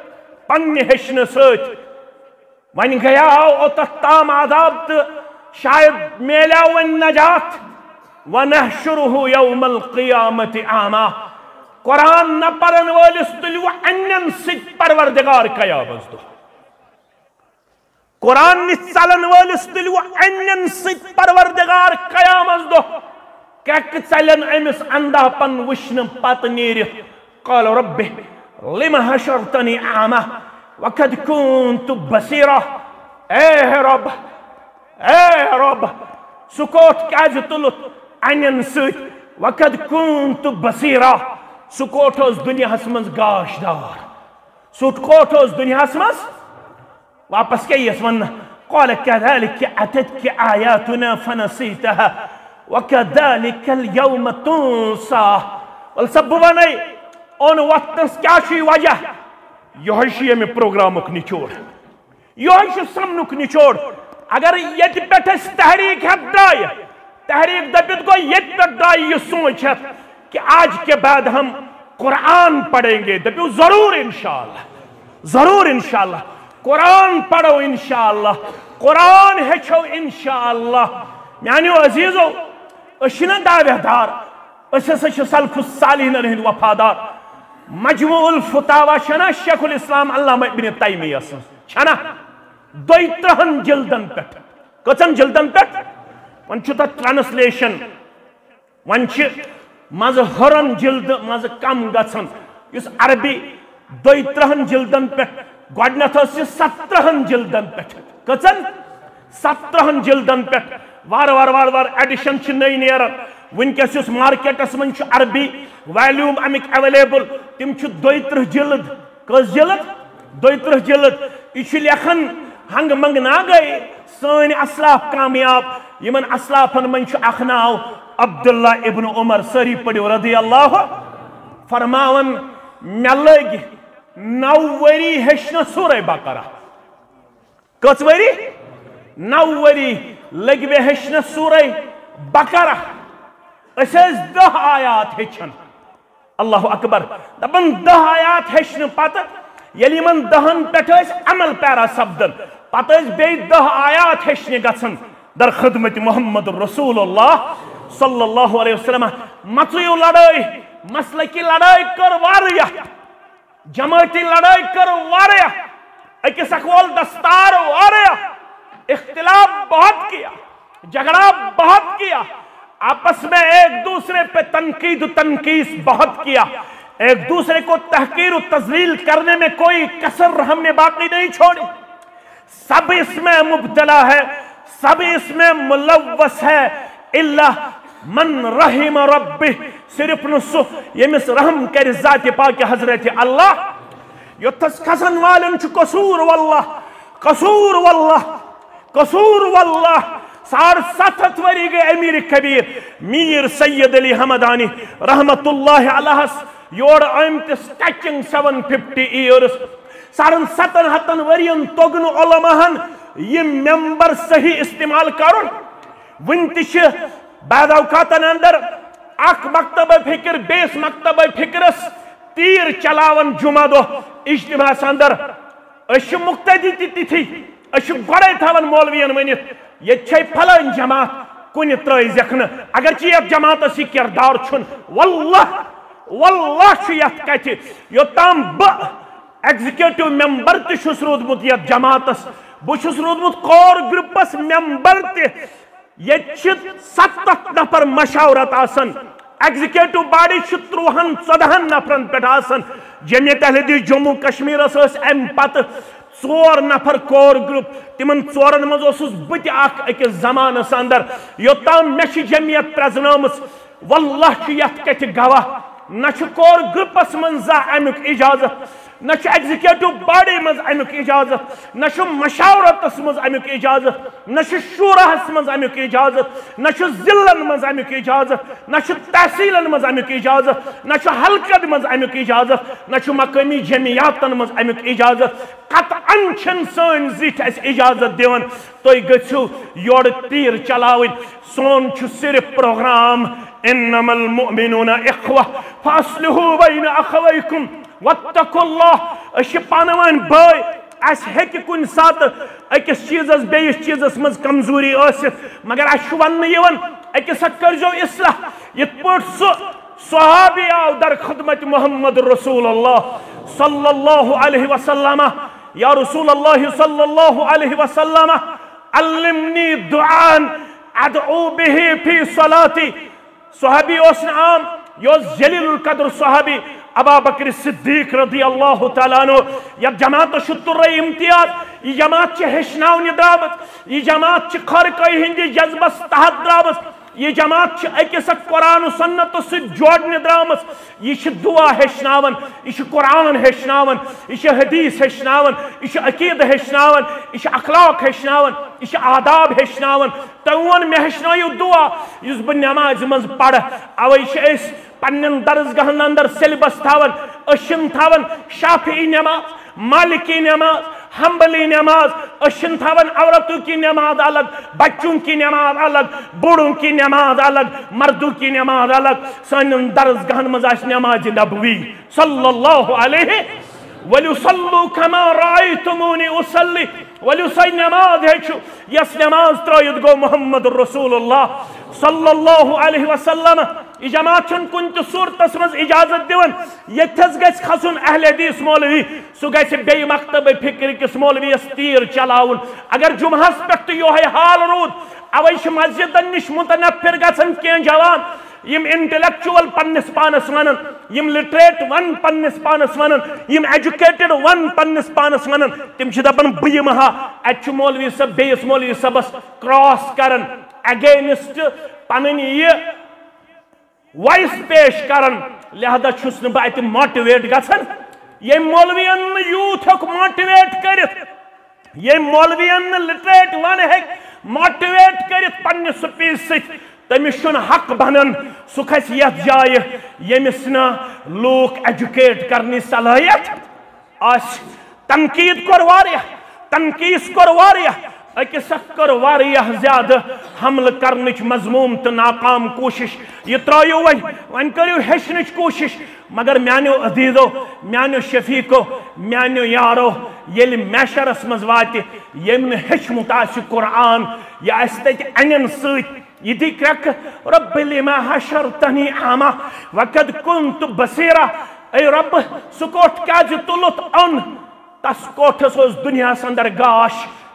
پننہِ ہیٚچھنہٕ سۭتۍ۔ وۄنۍ گٔیاو اوٚتتھ تام عذاب تہٕ شاید میلیو وۄنۍ نجات۔ ونحشره یوم القیامت اعمی۔ قرآن نہ پرن وٲلِس تُلِو انٮ۪ن سۭتۍ پروردگار قیامس دۄہ۔ قرآن نِش ژلن وٲلِس تُلِو انٮ۪ن سۭتۍ پروردگار قیامس دۄہ۔ کرٛٮ۪کہٕ ژلن أمِس اندھاپن وٕچھنہٕ پتہٕ نیٖرِتھ۔ قال رب لم حشرتنی اعمی وقد کنت بصیرا۔ اے رب، اے رب، سُہ کوٹھ کیازِ تُلُتھ انٮ۪ن سۭتۍ؟ وقد کنت بصیرا۔ سُہ کوٹھ اوس دُنیاہس منٛز گاش دار۔ سُہ کوٹھ اوس دُنیاہس منٛز۔ واپس کیٛاہ یِیَس وننہٕ؟ قال کذلک اتتک آیاتنا فنسیتها وکذلک الیوم تنسی۔ ول سا بہٕ ونے، اوٚن وقتس کیٛاہ چھُے وجہ؟ یِہوٚے چھُ ییٚمہِ پروگرامُک نچوڑ۔ یِہوٚے چھُ سمنُک نچوڑ۔ اگر ییٚتہِ پٮ۪ٹھ أسۍ تحریک ہٮ۪تھ درٛایہِ، تحریک دٔپِتھ گوٚو ییٚتہِ پٮ۪ٹھ درٛایہِ یہِ سونٛچ ہٮ۪تھ کہ آج کے بعد ہم قرآن پڑھیں گے، دٔپِو ضروٗر انشاءاللہ، ضروٗر انشاءاللہ، قرآن پرو انشاءاللہ، قرآن ہیٚچھو انشاءاللہ۔ میانیو عزیزو، أسۍ چھِنہ دعویٰ دار، أسۍ ہسا چھِ سلف الصالحین ہٕنٛدۍ وفادار۔ مجموع الفتاویٰ چھنہ شیخ الاسلام علامہ ابن تیمیہ سٕنٛز، چھنہ؟ دۄیہِ ترٕٛہن جلدن پٮ۪ٹھ۔ کٔژن جلدن پٮ۪ٹھ؟ وۄنۍ چھُ تتھ ٹرانسلیشن، وۄنۍ چھِ منٛزٕ ہُران جلدٕ منٛزٕ کم گژھان۔ یُس عربی دۄیہِ ترٕٛہن جلدن پٮ۪ٹھ، گۄڈٕنٮ۪تھ ٲس یہِ سترٕٛہن جلدن پٮ۪ٹھ۔ کٔژن؟ سترٕٛہن جلدن پٮ۪ٹھ۔ وارٕ وارٕ وارٕ وارٕ ایڈیشن چھِ نٔے نیران۔ وٕنکیٚس یُس مارکیٹس منٛز چھُ عربی والیوم امیُک اویلیبل، تِم چھِ دۄیہِ ترٕٛہ جلد۔ کٔژ جلد؟ دۄیہِ ترٕٛہ جلد۔ یہِ چھُ لیکھان ہنگہٕ منگہٕ نا گٔے سٲنۍ اسلاف کامیاب۔ یِمن اسلافن منٛز چھُ اکھ ناو عبداللہ ابن عمر، سٲری پٔرِو رضی اللہ، فرماوان، مےٚ لٔگۍ نو ؤری ہیٚچھنس سورہ بقرہ۔ کٔژ ؤری؟ نو ؤری لٔگۍ مےٚ ہیٚچھنس سورہ بقرہ۔ أسۍ ٲسۍ دَہ آیات ہیٚچھان۔ اللہ اکبر۔ دپان دَہ آیات ہیٚچھنہٕ پتہٕ ییٚلہِ یِمن دَہن پٮ۪ٹھ ٲسۍ عمل پیرا سپدان، پتہٕ ٲسۍ بیٚیہِ دَہ آیات ہیٚچھنہِ گژھان۔ در خدمت محمد رسول اللہ صلی اللہ علیہ وسلم۔ مژٕے لڑٲے، مسلکی لڑٲے کٔر واریاہ، جمٲعتی لڑٲے کٔر واریاہ، أکِس اکھ وول دستار واریاہ، اختلاف بہت کیا، جھگڑا بہت کیا، آپس میں ایک دوسرے پہ تنقید و تنقیص بہت کیا، ایک دوسرے کو تحقیر و تذلیل کرنے میں کوئی کسر ہم نے باقی نہیں چھوڑی۔ سب اس میں مبتلا ہے، سب اس میں ملوث ہے، الا من رحم ربہ، صرف نہٕ سُہ ییٚمِس رحم کرِ ذاتِ پاکِ حضرت اللہ۔ یوٚتَس کھسن والٮ۪ن چھُ قصوٗر واللہ، قصوٗر واللہ، قصوٗر واللہ۔ ساڑ ستھ ہتھ ؤری گٔے امیر کبیر میر سید علی ہمدانی رحمت اللہ علیہس یور آمتِس touching seven fifty years۔ ساڑن ستن ہتن ؤرین توٚگ نہٕ علماہن یہِ ممبر صحیح استعمال کرُن۔ وُنہِ تہِ چھِ بعض اوقاتن اندر اکھ مکتبہ فکر بیٚیِس مکتبہ فکرس تیٖر چلاوان جمعہ دۄہ اجتماعس اندر۔ أسۍ چھِ مقتدی تہِ تِتھی، أسۍ چھِ گۄڈے تھاوان مولوین ؤنِتھ، ییٚتہِ چھے پھلٲنۍ جماعت، کُنہِ ترٲیزٮ۪کھ نہٕ۔ اگرچہِ یتھ جماعتس یہِ کردار چھُنہٕ، واللہ، واللہ چھُ یتھ کتھِ، یوٚتام بہٕ ایگزیکٹو ممبر تہِ چھُس روٗدمُت یتھ جماعتس، بہٕ چھُس روٗدمُت کور گروپس ممبر تہِ۔ ییٚتہِ چھِ ستتھ نفر مشاورت آسان، ایگزیکٹو باڈی چھِ ترٛوہن ژۄدہن نفرن پٮ۪ٹھ آسان۔ جمعیت اہل حدیث جموں کشمیرس ٲسۍ امہِ پتہٕ ژور نفر کور گروپ، تِمن ژورن منٛز اوسُس بہٕ تہِ اکھ أکِس زمانس اندر۔ یوٚتام مےٚ چھِ جمعیت پرزنٲومٕژ، واللہ چھُ یتھ کتھِ گواہ، نہ چھُ کور گروپس منٛز زانٛہہ امیُک اجازت، نہ چھُ ایگزیکٹو باڈی منٛز امیُک اجازت، نہ چھُ مشاورتس منٛز امیُک اجازت، نہ چھُ شوراہس منٛز امیُک اجازت، نہ چھُ ضلعن منٛز امیُک اجازت، نہ چھُ تحصیلن منٛز امیُک اجازت، نہ چھُ حلقن منٛز امیُک اجازت، نہ چھُ مقٲمی جمعیاتن منٛز امیُک اجازت۔ قطعاً چھِنہٕ سٲنۍ زِٹھۍ اَسہِ اجازت دِوان، تُہۍ گٔژھِو یورٕ تیٖر چلاوٕنۍ۔ سون چھُ صرف پروگرام، انما المؤمنون اخوہ فاصلحوا بین اخویکم واتقوا اللہ۔ أسۍ چھِ پانہٕ ؤنۍ بٲے، اَسہِ ہیٚکہِ کُنہِ ساتہٕ أکِس چیٖزس بیٚیِس چیٖزس منٛز کمزوری ٲسِتھ، مگر اَسہِ چھُ وننہٕ یِوان، أکِس اکھ کٔرزیو اصلاح، یِتھ پٲٹھۍ سُہ صحابی آو در خدمت محمد رسول اللہ صلی اللہ علیہ وسلم، یا رسول اللہ صلی اللہ علیہ وسلم، علمنی دعاء ادعو به فی صلاتی۔ صحابی اوس نہٕ عام، یہِ اوس جلیل القدر صحابی ابا بکر صدیق رضی اللہ تعالیٰ عنہ۔ یتھ جماعتس چھُ تُرے امتیاز، یہِ جماعت چھِ ہیٚچھناونہِ درٛامٕژ، یہِ جماعت چھِ خٲرکٲہی ہٕنٛدِس جذبس تحت درٛامٕژ، یہِ جماعت چھِ أکِس اکھ قرآن و سنتس سۭتۍ جوڑنہِ درٛامٕژ۔ یہِ چھِ دعا ہیٚچھناوان، یہِ چھِ قرآن ہیٚچھناوان، یہِ چھِ حدیث ہیٚچھناوان، یہِ چھِ عقیدٕ ہیٚچھناوان، یہِ چھِ اخلاق ہیٚچھناوان، یہِ چھِ آداب ہیٚچھناوان۔ تۄہہِ ووٚن مےٚ ہیٚچھنٲیِو دعا یُس بہٕ نٮ۪مازِ منٛز پرٕ۔ اوے چھِ أسۍ پننٮ۪ن درسگاہن اندر سیلبس تھاوان۔ أسۍ چھِنہٕ تھاوان شافعی نٮ۪ماز، مالکی نٮ۪ماز، حنبلی نٮ۪ماز، أسۍ چھِنہٕ تھاوان عورتوں کی نٮ۪ماز الگ، بچوں کی نٮ۪ماز الگ، بوڑھوں کی نٮ۪ماز الگ، مردوں کی نٮ۪ماز الگ۔ سانٮ۪ن درسگاہن منٛز آسہِ نٮ۪مازِ نبوی صلی اللہ علیہ، وَلْيُصَلُّوا كَمَا رَأَيْتُمُونِي أُصَلِّي۔ ؤلِو سۄے نٮ۪ماز ہیٚچھِو، یۄس نٮ۪ماز ترٛٲوِتھ گوٚو محمد رسول اللہ صلی اللہ علیہ وسلم۔ یہِ جماعت چھَنہٕ کُنہِ تہِ صوٗرتس منٛز اجازت دِوان۔ ییٚتہِ حظ گژھِ کھسُن اہل حدیث مولوی، سُہ گژھِ بیٚیہِ مکتبہ فکر کِس مولویَس تیٖر چلاوُن۔ اگر جمعہس پٮ۪ٹھ تہِ یِہوٚے حال روٗد، اوے چھِ مسجدن نِش متنفر گژھان کینٛہہ جوان، یِم انٹلیکچوئل پننِس پانس ونان، یِم لٹریٹ ون پننِس پانس ونان، یِم ایجوکیٹڈ ون پننِس پانس ونان، تِم چھِ دپان، بہٕ یِمہٕ ہا، اتہِ چھُ مولوی صٲب بیٚیِس مولوی صٲبس کراس کران، اگینسٹ پنٕنۍ یہِ وائس پیش کران، لہذا چھُس نہٕ بہٕ اتہِ موٹیویٹ گژھان۔ ییٚمۍ مولوین نہٕ یوٗتھ ہیوٚک موٹیویٹ کٔرِتھ، ییٚمۍ مولوین نہٕ لٹریٹ ون ہیٚکہِ موٹیویٹ کٔرِتھ پننہِ سپیچ سۭتۍ، تٔمِس چھُنہٕ حق بنان سُہ کھسہِ یتھ جایہِ ییٚمِس نہٕ لوٗکھ ایجوکیٹ کرنٕچ صلٲحیت آسہِ۔ تنقید کوٚر واریاہ، تنقیٖص کوٚر واریاہ، أکِس اکھ کٔر واریاہ زیادٕ حملہٕ کرنٕچ مذموم تہٕ ناکام کوٗشش۔ یہِ ترٲیِو وۄنۍ، وۄنۍ کٔرِو ہیٚچھنٕچ کوٗشش۔ مگر میانیو عزیزو، میانیو شفیقو، میانیو یارو، ییٚلہِ محشرس منٛز واتہِ، ییٚمۍ نہٕ ہیٚچھمُت آسہِ قرآن، یہِ آسہِ تتہِ انٮ۪ن سۭتۍ، یہِ دی کرٛٮ۪کہٕ، رب لما حشرتنی اعمی وقد کنت بصیرا۔ اے رب، سُہ کوٚٹھ کیازِ تُلُتھ اوٚن؟ تس کوٹھس اوس دُنیاہس اندر گاش،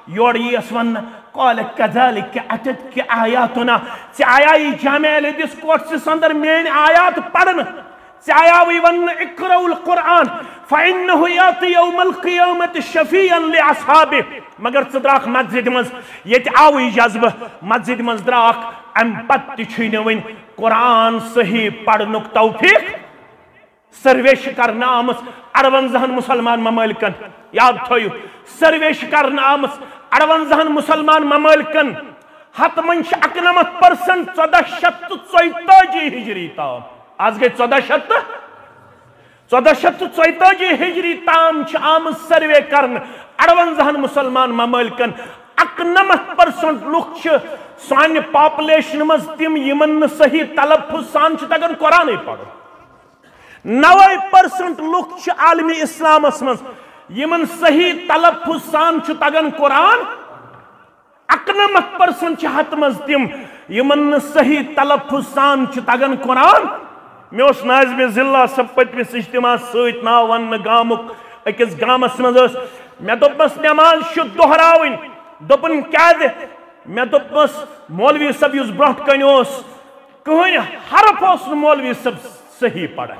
یورٕ یِیَس وننہٕ، قال کذالک اتتک آیاتنا، ژےٚ آیائی جامع الحدیث کوٹھسِس اندر میٲنۍ آیات پرنہٕ، ژےٚ آیاوٕے وننہٕ اقرأوا القرآن فإنه یأتی یوم القیامة شفیعا لأصحابہ، مگر ژٕ درٛاکھ مسجدِ منٛز، ییٚتہِ آوٕے جذبہٕ، مسجدِ منٛز درٛاکھ، امہِ پتہٕ تہِ چھُے نہٕ وۄنۍ قرآن صحیح پرنُک توفیق۔ سروے چھِ کرنہٕ آمٕژ اَروَنزاہَن مُسلمان ممٲلکن، یاد تھٲیِو، سروے چھِ کرنہٕ آمٕژ اَروَنزاہَن مُسلمان ممٲلکن، ہتہٕ منٛز چھِ اَکنَمَتھ پٔرسنٹ ژۄداہ شیٚتھ تہٕ ژۄیتٲجی ہجری تام۔ آز گٔے ژۄداہ شیٚتھ تہٕ ژۄداہ شیٚتھ تہٕ ژۄیتٲجی ہجری تام چھِ آمٕژ سروے کرنہٕ اَروَنزاہَن مُسلمان ممٲلکن۔ اَکنَمَتھ پٔرسنٹ لُکھ چھِ سانہِ پاپولیشنہِ منٛز تِم یِمن نہٕ صحیح تلفظ سان چھُ تگان قرآنٕے پرُن۔ نوے پرسنٹ لُکھ چھِ عالمِ اسلامس منٛز یِمن صحیح تلفظ سان چھُ تگان قرآن۔ اَکنَمَتھ پٔرسنٹ چھِ ہتہٕ منٛز تِم یِمن نہٕ صحیح تلفظ سان چھُ تگان قرآن۔ مےٚ اوس ناظمِ ضلع صٲب پٔتمِس اجتماعس سۭتۍ ناو وننہٕ گامُک، أکِس گامس منٛز ٲس۔ مےٚ دوٚپمس، نماز چھِ دۄہراوٕنۍ۔ دوٚپُن، کیازِ؟ مےٚ دوٚپمس، مولوی صٲب یُس برونٛٹھ کنہِ اوس، کٕہٕنۍ حرف اوس نہٕ مولوی صٲب صحیح پران،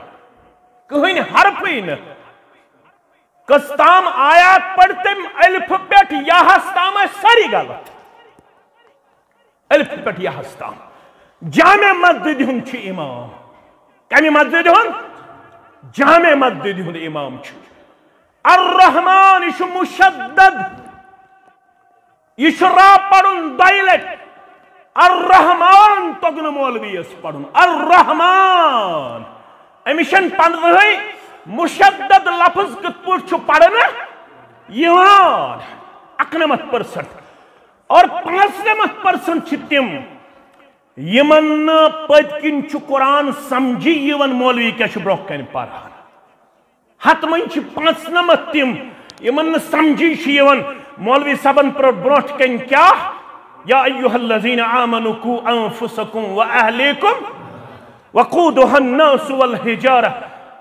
کٕہٕنۍ حرفٕے نہٕ۔ کٔژ تام آیات پٔرۍ تٔمۍ الفہٕ پٮ۪ٹھ یاہس تام، ٲسۍ سٲری غلط۔ الفہٕ پٮ۪ٹھ یاہس تام۔ جامع مسجدِ ہُنٛد چھُ امام۔ کمہِ مسجدِ ہُنٛد؟ جامع مسجدِ ہُنٛد امام چھُ۔ الرحمان، یہِ چھُ مشدد۔ یہِ چھُ را پرُن دۄیہِ لٹہِ۔ الرحمان توٚگ نہٕ مولویَس پرُن۔ الرحمان۔ أمِس چھَنہٕ پنٛدہٕے مشدد لفظ کِتھ پٲٹھۍ چھُ پرنہٕ یِوان۔ اَکنَمَتھ پٔرسنٹ۔ اور پانٛژنَمَتھ پٔرسنٹ چھِ تِم، یِمن نہٕ پٔتۍ کِنۍ چھُ قرآن سمجھی یِوان، مولوی کیٛاہ چھُ برونٛہہ کنہِ پران۔ ہتہٕ منٛز چھِ پانٛژنَمَتھ تِم، یِمن نہٕ سمجھی چھُ یِوان، مولوی صٲبن پرٛو-، برونٛٹھ کنہِ کیٛاہ يا أيها الذين آمنوا قوا أنفسكم وأهليكم وقودها الناس والحجارة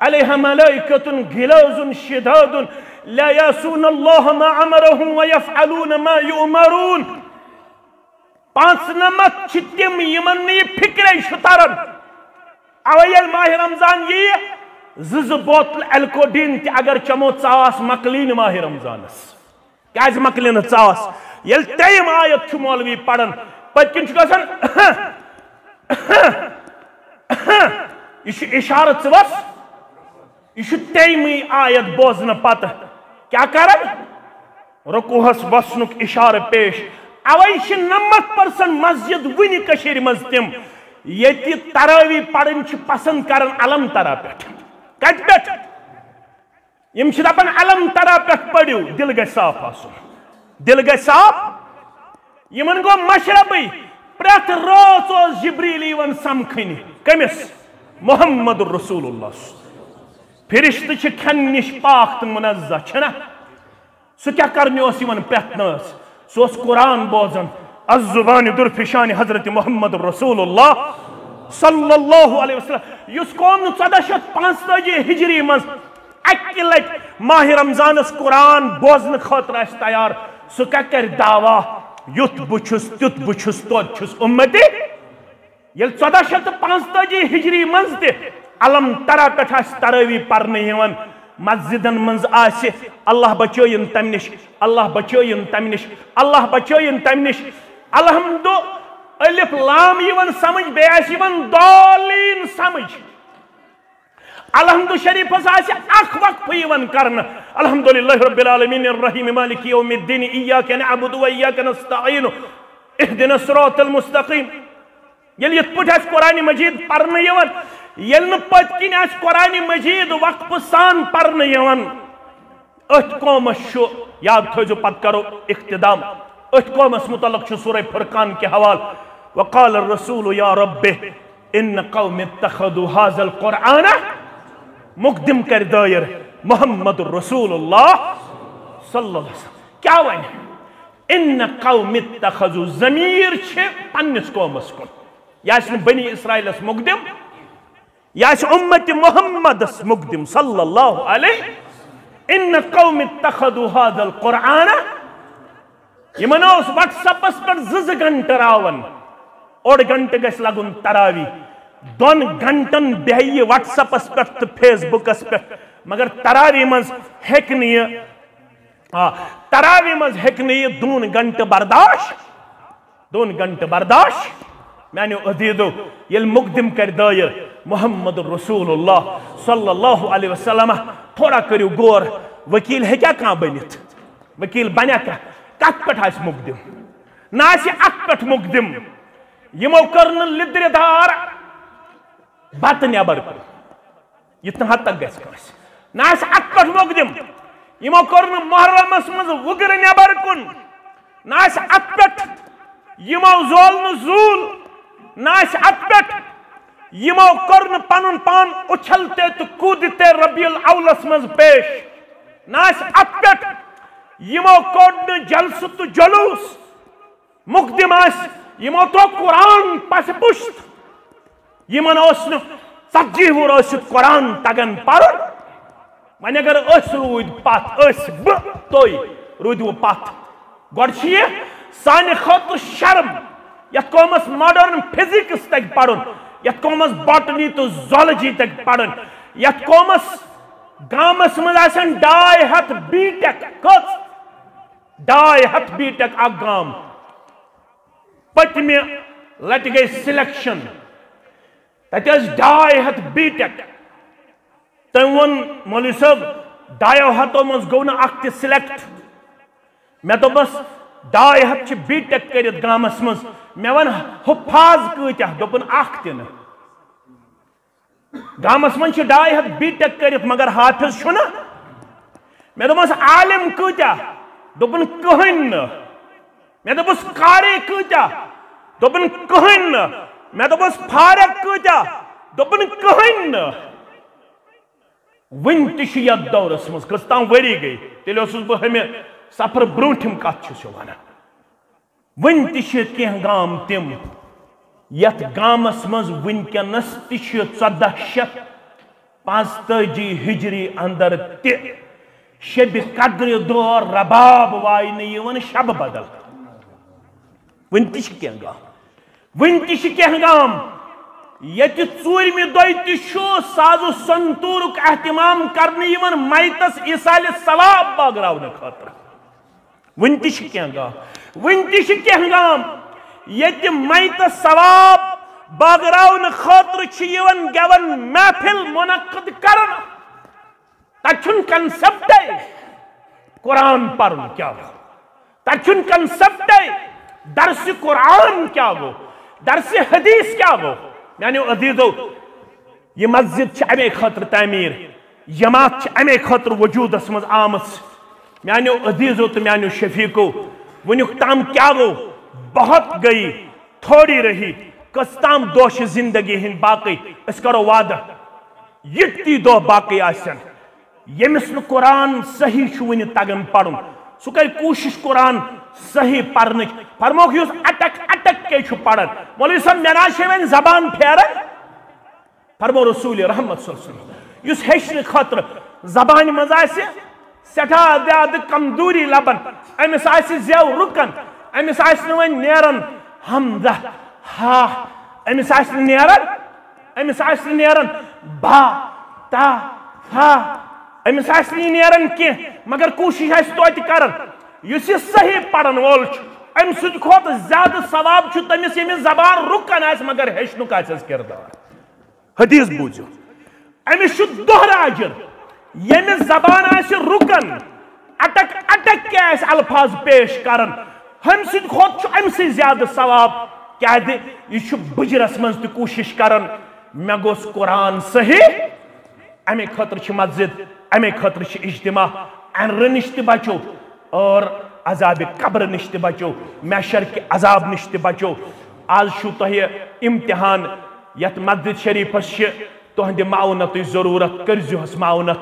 عليها ملائكة غلاظ شداد لا يعصون الله ما أمرهم ويفعلون ما يؤمرون۔ پانٛژھ نمتھ چھِ تِم یِمن نہٕ یہِ فِکرے چھُ تران۔ اوے ییٚلہِ ماہِ رمضان ییہِ، زٕ زٕ بوتل الکوڈین تہِ اگر چمو، ژاس مۄکلی نہٕ ماہِ رمضانس۔ کیازِ مۄکلہِ نہٕ ژاس؟ ییٚلہِ ترٛیٚیِم آیت چھُ مولوی پران، پٔتۍ کِنۍ چھُ گژھان، یہِ چھُ اشارٕ، ژٕ وَس۔ یہِ چھُ ترٛیٚیِمٕے آیت بوزنہٕ پتہٕ کیٛاہ کران؟ رکوعس وسنُک اشارٕ پیش۔ اوے چھِ نمتھ پرسنٹ مسجد وُنہِ کٔشیٖرِ منٛز تِم، ییٚتہِ تراوی پرٕنۍ چھِ پسند کران الم ترا پٮ۪ٹھ۔ کتہِ پٮ۪ٹھ؟ یِم چھِ دپان الم ترا پٮ۪ٹھ پٔرِو، دِل گژھِ صاف آسُن۔ دِل گژھِ صاف۔ یِمن گوٚو مشربٕے۔ پرٛٮ۪تھ رٲژ اوس جبریل یِوان سمکھٕنہِ۔ کٔمِس؟ محمد رسول اللہ۔ فرشتہٕ چھِ کھٮ۪نہٕ نِش پاک تہٕ منزہ، چھِنہ؟ سُہ کیٛاہ کرنہِ اوس یِوان پرٛٮ۪تھ نٲژ؟ سُہ اوس قرآن بوزان۔ از زبان درفشان حضرت محمد رسول اللہ صلی اللہ علیہ وسلم، یُس قوم نہٕ ژۄدہ شیٚتھ پانٛژتٲجی ہجری منٛز اکہِ لٹہِ ماہِ رمضانس قرآن بوزنہٕ خٲطرٕ آسہِ تیار، سُہ کیٛاہ کرِ دعویٰ، یُتھ بہٕ چھُس، تیُتھ بہٕ چھُس، توتہِ چھُس اُمتی؟ ییٚلہِ ژۄدہ شیٚتھ تہٕ پانٛژتٲجی ہجری منٛز تہِ الم ترا پٮ۪ٹھ آسہِ تراوی پرنہٕ یِوان، مسجدن منٛز آسہِ، اللہ بچٲیِن تمہِ نِش، اللہ بچٲیِن تمہِ نِش، اللہ بچٲیِن تمہِ نِش۔ الحمد، الف لام یِوان سمجھ، بیٚیہِ آسہِ یِوان دالین سمجھ۔ الحمد شریفس آسہِ اکھ وقفہٕ یِوان کرنہٕ، الحمدللہ رب العالمین الرحیم مالک یوم الدین، ایاک نعبد و ایاک نستعین، اہدنا الصراط المستقیم۔ ییٚلہِ یِتھ پٲٹھۍ آسہِ قرآن مجید پرنہٕ یِوان، ییٚلہِ نہٕ پٔتۍ کِنۍ آسہِ قرآن مجید وقفہٕ سان پرنہٕ یِوان، أتھۍ قومس چھُ، یاد تھٲیزیو، پتہٕ کرو اختتام، أتھۍ قومس متعلق چھُ سورہ فرقان کہِ حوالہٕ، وقال الرسول یا رب ان قوم اتخذوا هذا القرآن، مقدم کرِ دٲیر محمد رسول اللہ صلی اللہ علیہ وسلم۔ کیٛاہ وَنہِ؟ ان قوم اتخذوا، ضمیر چھِ پننِس قومس کُن۔ یہِ آسہِ نہٕ بنی اسرائیلس مقدم، یہِ آسہِ امت محمدس مقدم صلی اللہ علیہ۔ ان قوم اتخذوا هذا القرآن، یِمن اوس WhatsApp-س پٮ۪ٹھ زٕ زٕ گھنٹہٕ راوان، اوٚڑ گھنٹہٕ گژھِ لگُن تراوی، دۄن گھنٹن بیہہِ یہِ WhatsApp-س پٮ۪ٹھ تہٕ Facebook-س پٮ۪ٹھ، مگر تراوی منٛز ہیٚکہِ نہٕ یہِ، آ، تراوی منٛز ہیٚکہِ نہٕ یہِ دوٗن گھنٹہٕ برداشت، دوٗن گھنٹہٕ برداشت۔ میانیو عزیزو، ییٚلہِ مقدم کرِ دٲیر محمد رسول اللہ صلی اللہ علیہ وسلم، تھوڑا کٔرِو غور، وکیل ہیٚکیٛاہ کانٛہہ بٔنِتھ؟ وکیل بنیا کانٛہہ؟ کتھ پٮ۪ٹھ آسہِ مقدم؟ نہ آسہِ اتھ پٮ۪ٹھ مقدم۔ یِمو کٔر نہٕ لِدرِ دار بتہٕ نٮ۪بر کُن، یُتھ نہٕ ہتک گژھِ کٲنٛسہِ۔ نہ آسہِ اتھ پٮ۪ٹھ مقدم۔ یِمو کوٚر نہٕ محرمس منٛز وُگرٕ نٮ۪بر کُن۔ نہ آسہِ اتھ پٮ۪ٹھ یِمو زول نہٕ زوٗل۔ نہ آسہِ اتھ پٮ۪ٹھ یِمو کوٚر نہٕ پنُن پان اُچھلتے تہٕ کودتے ربیع الاولس منٛز پیش۔ نہ آسہِ اتھ پٮ۪ٹھ یِمو کوٚڑ نہٕ جلسہٕ تہٕ جلوٗس۔ مقدم آسہِ، یِمو ترٛوو قرآن پسِ پُشت۔ یِمن اوس نہٕ ژتجی وُہُر ٲسِتھ قرآن تگان پرُن۔ وۄنۍ اگر أسۍ روٗدۍ پتھ، أسۍ، بہٕ، تُہۍ روٗدِوٕ پتھ، گۄڈٕ چھِ یہِ سانہِ خٲطرٕ شرم، یتھ قومس modern physics تگہِ پرُن، یتھ قومس botany تہٕ zoology تگہِ پرُن، یتھ قومس، گامس منٛز آسن ڈاے ہتھ B.Tech۔ کٔژ؟ ڈاے ہتھ B.Tech اکھ گام۔ پٔتمہِ لٹہِ گٔے selection، تتہِ ٲسۍ ڈاے ہتھ B.Tech۔ تٔمۍ ووٚن، "مولوی صٲب، ڈایو ہتو منٛز گوٚو نہٕ اکھ تہِ select۔" مےٚ دوٚپمس، "ڈاے ہتھ چھِ B.Tech کٔرِتھ گامس منٛز، مےٚ وَن حُفاظ کۭتیاہ؟" دوٚپُن، "اکھ تہِ نہٕ۔" گامس منٛز چھِ ڈاے ہتھ B.Tech کٔرِتھ، مگر حافظ چھُنہٕ۔ مےٚ دوٚپمس، "عالم کۭتیاہ؟" دوٚپُن، "کٕہٕنۍ نہٕ۔" مےٚ دوٚپُس، "قاری کۭتیاہ؟" دوٚپُن، "کٕہٕنۍ نہٕ۔" مےٚ دوٚپُس، "فارغ کۭتیاہ؟" دوٚپُن، "کٕہٕنۍ نہٕ۔" وٕنہِ تہِ چھُ یتھ دورس منٛز، کٔژ تام ؤری گٔے، تیٚلہِ اوسُس بہٕ ہُمہِ سفرٕ برٛونٛٹھِم کتھ چھُس یہِ ونان۔ وٕنہِ تہِ چھِ کینٛہہ گام تِم، یتھ گامس منٛز وٕنکیٚنس تہِ چھِ ژۄدہ شیٚتھ پانٛژتٲجی ہجری اندر تہِ شبِ قدرِ دۄہ رباب واینہٕ یِوان، شب بدل۔ وٕنہِ تہِ چھِ کینٛہہ گام، وٕنہِ تہِ چھِ کینٛہہ گام، ییٚتہِ ژوٗرمہِ دۄہہِ تہِ چھُ ساز و سنتوٗرُک اہتمام کرنہٕ یِوان میتس ایصالِ ثواب بٲگراونہٕ خٲطرٕ۔ وٕنہِ تہِ چھِ کینٛہہ گام، وٕنہِ تہِ چھِ کینٛہہ گام، ییٚتہِ میتس ثواب بٲگراونہٕ خٲطرٕ چھِ یِوان گٮ۪وَن محفل منعقد کرنہٕ۔ تَتہِ چھُنہٕ concept-ے قرآن پرُن کیٛاہ گوٚو۔ تَتہِ چھُنہٕ concept-ے درسِ قرآن کیٛاہ گوٚو، درسِ حدیث کیٛاہ گوٚو۔ میٛانیو عزیزو، یہِ مسجد چھِ اَمے خٲطرٕ تعمیٖر، جماعت چھِ اَمے خٲطرٕ وجوٗدس منٛز آمٕژ۔ میٛانیو عزیزو تہٕ میٛانیو شفیقو، وٕنیُک تام کیٛاہ گوٚو؟ بہت گئی، تھوڑی رہی۔ کٔژ تام دۄہ چھِ زندگی ہٕنٛدۍ باقٕے؟ أسۍ کرو وعدٕ، یِتۍ دۄہ باقٕے آسن، ییٚمِس نہٕ قرآن صحیح چھُ وٕنہِ تگان پرُن، سُہ کرِ کوٗشش قرآن صحیح پرنٕچ۔ فرموکھ، یُس اٹک اٹک کے چھُ پران، مولوی صٲب، مےٚ نہ حظ چھے وۄنۍ زبان پھیران۔ فرمو رسول رحمت صلی اللہ علیہ وسلم، یُس ہیٚچھنہٕ خٲطرٕ زبانہِ منٛز آسہِ سٮ۪ٹھاہ زیادٕ کمزوری لبان، أمِس آسہِ زٮ۪و رُکان، أمِس آسہِ نہٕ وۄنۍ نیران ہمزہ، ہا، أمِس آسہِ نہٕ نیران، أمِس آسہِ نہٕ نیران با، تا، ہا، أمِس آسہِ نہٕ یہِ نیران کینٛہہ، مگر کوٗشِش آسہِ توتہِ کران۔ یُس یہِ صحیح پرن وول چھُ، أمۍ سٕنٛدِ کھۄتہٕ زیادٕ ثواب چھُ تٔمِس، ییٚمِس زبان رُکان آسہِ مگر ہیٚچھنُک آسٮ۪س کردار۔ حدیث بوٗزِو، أمِس چھُ دۄہرٕ اجر۔ ییٚمِس زبان آسہِ رُکن، اٹک اٹک کے آسہِ الفاظ پیش کران، ہُمہِ سٕنٛدِ کھۄتہٕ چھُ أمۍ سٕے زیادٕ ثواب۔ کیازِ؟ یہِ چھُ بُجرس منٛز تہِ کوٗشش کران، مےٚ گوٚژھ قرآن صحیح۔ امے خٲطرٕ چھِ مسجد، امے خٲطرٕ چھِ اجتماع۔ انرٕ نِش تہِ بچو اور عذابِ قبر نِش تہِ بچو، محشر کہِ عذاب نِش تہِ بچو۔ آز چھُو تۄہہِ امتحان، یتھ مسجد شریفس چھِ تُہنٛدِ معاونتٕچ ضروٗرت، کٔرۍزِہوس معاونت،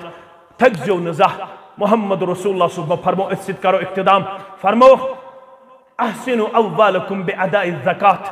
تھٔکزیو نہٕ زانٛہہ۔ محمد رسول اللہ صُبحن فرمو، أتھۍ سۭتۍ کرو اختتام۔ فرمو، احسنوا اموالکم باداء الزکات،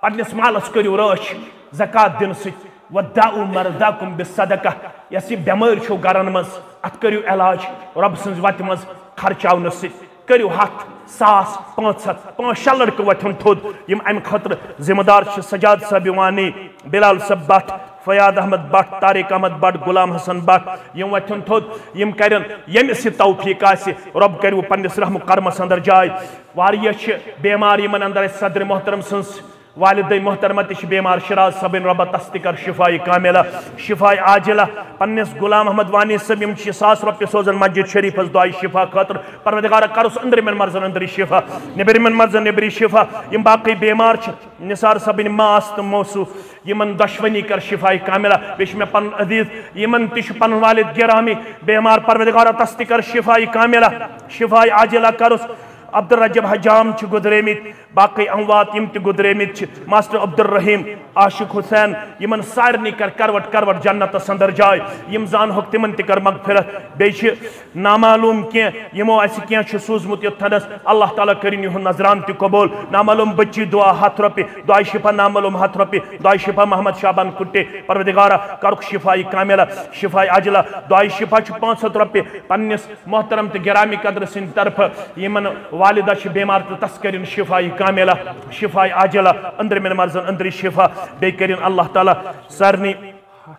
پننِس مالس کٔرِو رٲچھ زکات دِنہٕ سۭتۍ۔ وداؤ مرضاکم بالصدقہ، یۄس یہِ بٮ۪مٲرۍ چھو گرن منٛز، اتھ کٔرِو علاج رۄب سٕنٛزِ وتہِ منٛز خرچاونہٕ سۭتۍ۔ کٔرِو ہتھ، ساس، پانٛژھ ہتھ، پانٛژھ شےٚ لڑکہٕ وۄتھن تھوٚد، یِم امہِ خٲطرٕ ذمہٕ دار چھِ۔ سجاد صٲب وانی، بلال صٲب بٹ، فیاض احمد بٹ، طارق احمد بٹ، غلام حسن بٹ، یِم وۄتھن تھوٚد، یِم کرن ییٚمِس یہِ توفیق آسہِ، رۄب کٔرِو پننِس رحم و کرمس اندر جاے۔ واریاہ چھِ بیمار، یِمن اندر اسہِ صدر محترم سٕنٛز والدہ محترمہ تہِ چھِ بیمار، شیراز صٲبٕنۍ، رۄبہ تس تہِ کر شفاء کاملہ، شفاء عاجلہ۔ پننِس غلام احمد وانی صٲب، یِم چھِ ساس رۄپیہِ سوزان مسجد شریفس دعائے شفا خٲطرٕ، پروردگارہ کرُس أنٛدرِمٮ۪ن مرضن أنٛدری شفا، نیٚبرِمٮ۪ن مرضن نیٚبری شفا۔ یِم باقٕے بیمار چھِ، نثار صٲبٕنۍ ماس تہٕ موسو، یِمن دۄشوٕنی کر شفاء کاملہ۔ بیٚیہِ چھُ مےٚ پنُن عزیز، یِمن تہِ چھُ پنُن والد گرامی بیمار، پروردگارہ تس تہِ کر شفاء کاملہ، شفاء عاجلہ کرُس۔ عبدالرجب حجام چھِ گُزریمٕتۍ، باقٕے اموات یِم تہِ گُزریمٕتۍ چھِ، ماسٹر عبدالرحیم، عاشق حسین، یِمن سارنٕے کر کروٹ کروٹ جنتس اندر جاے، یِم زانہوکھ تِمن تہِ کر مغفرت۔ بیٚیہِ چھِ نامعلوم کینٛہہ، یِمو اسہِ کینٛہہ چھُ سوٗزمُت یوٚتتھنس، اللہ تعالیٰ کٔرِن یِہُنٛد نذران تہِ قبول۔ نامعلوم بچی دعا ہتھ رۄپیہِ، دعائے شفا نامعلوم ہتھ رۄپیہِ، دعائے شفا محمد شعبان کُٹے، پروردگارہ کرُکھ شفاء کاملہ، شفاء عاجلہ۔ دعائے شفا چھُ پانٛژھ ہتھ رۄپیہِ پننِس محترم تہٕ گرامی قدر سٕنٛدِ طرفہٕ، یِمن والدہ چھِ بیمار تہٕ تس کٔرِن شفاء کاملہ، شفاء عاجلہ، أنٛدرِمٮ۪ن مرضن أنٛدری شفا، بیٚیہِ کٔرِن اللہ تعالیٰ سارنٕے۔ ہتھ،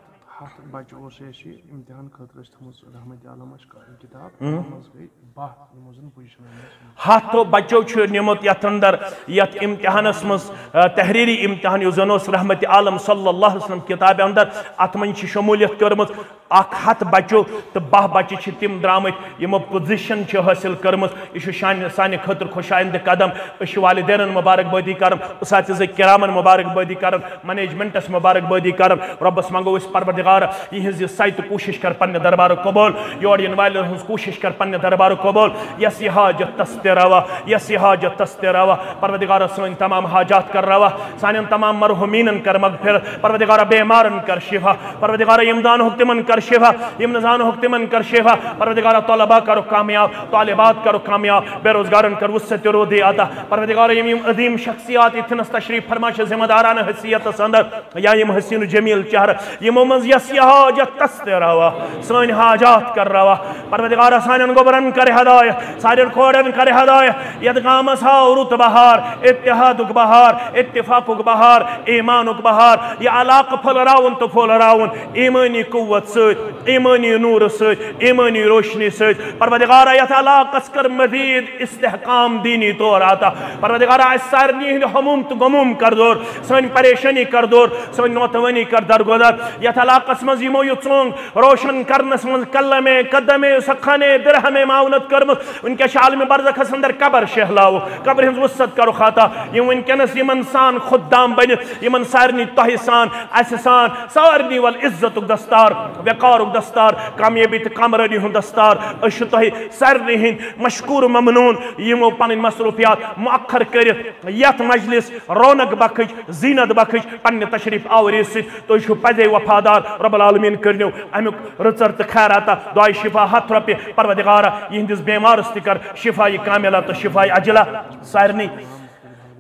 ہتھ بچہٕ اوس اَسہِ یہِ امتحان خٲطرٕ اَسہِ تھٲومٕژ رحمت عالم اَسہِ کتاب، اۭں۔ تَتھ منٛز گٔے باہ، یِمو زن position ٲسۍ۔ ہتھ بچو چھُ نیومُت یتھ اندر، یتھ امتحانس منٛز، آ، تحریری امتحان یُس زن اوس رحمت عالم صلی اللہ علیہ وسلم کتابہِ اندر، اتھ منٛز چھِ شمولیت کٔرمٕژ۔ اکھ ہتھ بچو تہٕ باہ بچہِ چھِ تِم درامٕتۍ یِمو position چھِ حٲصِل کٔرمٕژ۔ یہِ چھُ شانہِ، سانہِ خٲطرٕ خۄش آیندٕ قدم۔ أسۍ چھِ والدینن مبارک بٲدی کران، اساتذہ کرامن مبارک بٲدی کران، managementس مبارک بٲدی کران۔ رۄبس منٛگو أسۍ، پروردگار، یِہنٛز یہِ سعی تہٕ کوٗشش کر پننہِ دربارٕ قبول۔ یور یِنہٕ والٮ۪ن ہٕنٛز کوٗشش کر پننہِ دربارٕ قبول۔ یۄس یہِ حاجت تس تہِ روا، یۄس یہِ حاجت تس تہِ روا۔ پروردگار، سٲنۍ تمام حاجات کر روا، سانٮ۪ن تمام مرحومیٖنن کر مغفرت۔ پروردگار، بیمارن کر شفا۔ پروردگار، یِم دانہوکھ تِمن کر شفا، یم نہٕ زانہوکھ تمن کر شفا۔ پروردگارا، طلبا کرُکھ کامیاب، طالبات کرُکھ کامیاب، بے روزگارن کر وسعت رودی عطا۔ پروردگارا، یم یم عظیم شخصیات یتھنس تشریف فرما چھِ ذمہ دارانہ حیثیتس اندر، یا یم حسین و جمیل چہرہ، یمو منز یس یہ حاجت تس تہ روا، سٲنۍ حاجات کر روا۔ پروردگارا، سانٮ۪ن گوبرن کر ہدایت، سانٮ۪ن کورٮ۪ن کر ہدایت۔ یتھ گامس ہاو رُت بہار، اتحادُک بہار، اتفاقُک بہار، ایمانُک بہار۔ یہ علاقہٕ پھٔلراوُن تہٕ پھٔلراوُن ایمٲنی قوت سۭتۍ، ایمٲنی نوٗرٕ سۭتۍ، ایمٲنی روشنی سۭتۍ۔ پروردگارا، یتھ علاقس کر مزید استحکام دینی طور عطا۔ پروردگارا، اسہِ سارنٕے ہٕنٛدۍ ہموم تہٕ غموم کر دور، سٲنۍ پریشٲنی کر دور، سٲنۍ نوتوٲنی کر درگُزر۔ یتھ علاقس منٛز یمو یہِ ژونگ روشن کرنس منٛز قلمے، قدمے، سخنے، درہمے معاونت کٔرمٕژ، وٕنکیٚس چھِ عالمِ برزخس اندر قبر شہلاوُکھ، قبرِ ہٕنٛز وسعت کرُکھ عطا۔ یِم وٕنکیٚنس یِمن سان خدام بٔنِتھ، یِمن سارنٕے، تۄہہِ سان، اسہِ سان، سارنٕے ول عزتُک دستار، وقارُک دستار، کامیٲبی تہٕ کامرٲنی ہُنٛد دستار۔ أسۍ چھِ تۄہہِ سارنٕے ہٕنٛدۍ مشکور و ممنون، یِمو پنٕنۍ مصروفیات مؤخر کٔرِتھ یتھ مجلس رونق بخش، زینت بخش پننہِ تشریف آوری سۭتۍ۔ تُہۍ چھِو پزے وفادار۔ رب العالمین کٔرنو امیُک رٕژر تہٕ خیر عطا۔ دعائے شفا ہتھ رۄپیہِ۔ پروردگارا، یِہنٛدِس بیمارس تہِ کر شفا کاملہ تہٕ شفا عاجلہ۔ سارنٕے،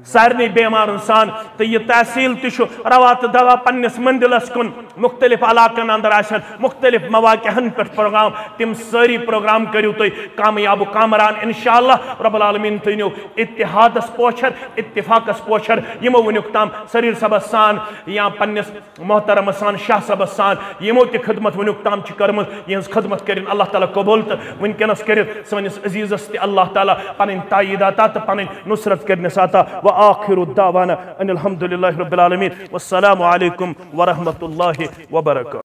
سارنٕے بیمارن سان۔ تہٕ یہِ تحصیل تہِ چھُ روا تہٕ دوا پننِس مندلس کُن، مختلف علاقن اندر آسن، مختلف مواقعن پٮ۪ٹھ پروگرام، تِم سٲری پروگرام کٔرِو تُہۍ کامیاب و کامران انشاءاللہ۔ رب العالمین تھٲینو اتحادس پوچھر، اتفاقس پوچھر۔ یِمو وٕنیُک تام سریٖر صٲبس سان یا پننِس محترم سان، شاہ صٲبس سان، یِمو تہِ خدمت وٕنیُک تام چھِ کٔرمٕژ، یِہٕنٛز خدمت کٔرِن اللہ تعالیٰ قبول، تہٕ وٕنکیٚنس کٔرِن سٲنِس عزیزس تہِ اللہ تعالیٰ پنٕنۍ تائید عطا تہٕ پنٕنۍ نصرت کٔرنس عطا۔ وآخر دعوانا ان الحمد للہ رب العالمین۔ والسلام علیکم ورحمۃ اللہ وبرکاتہ۔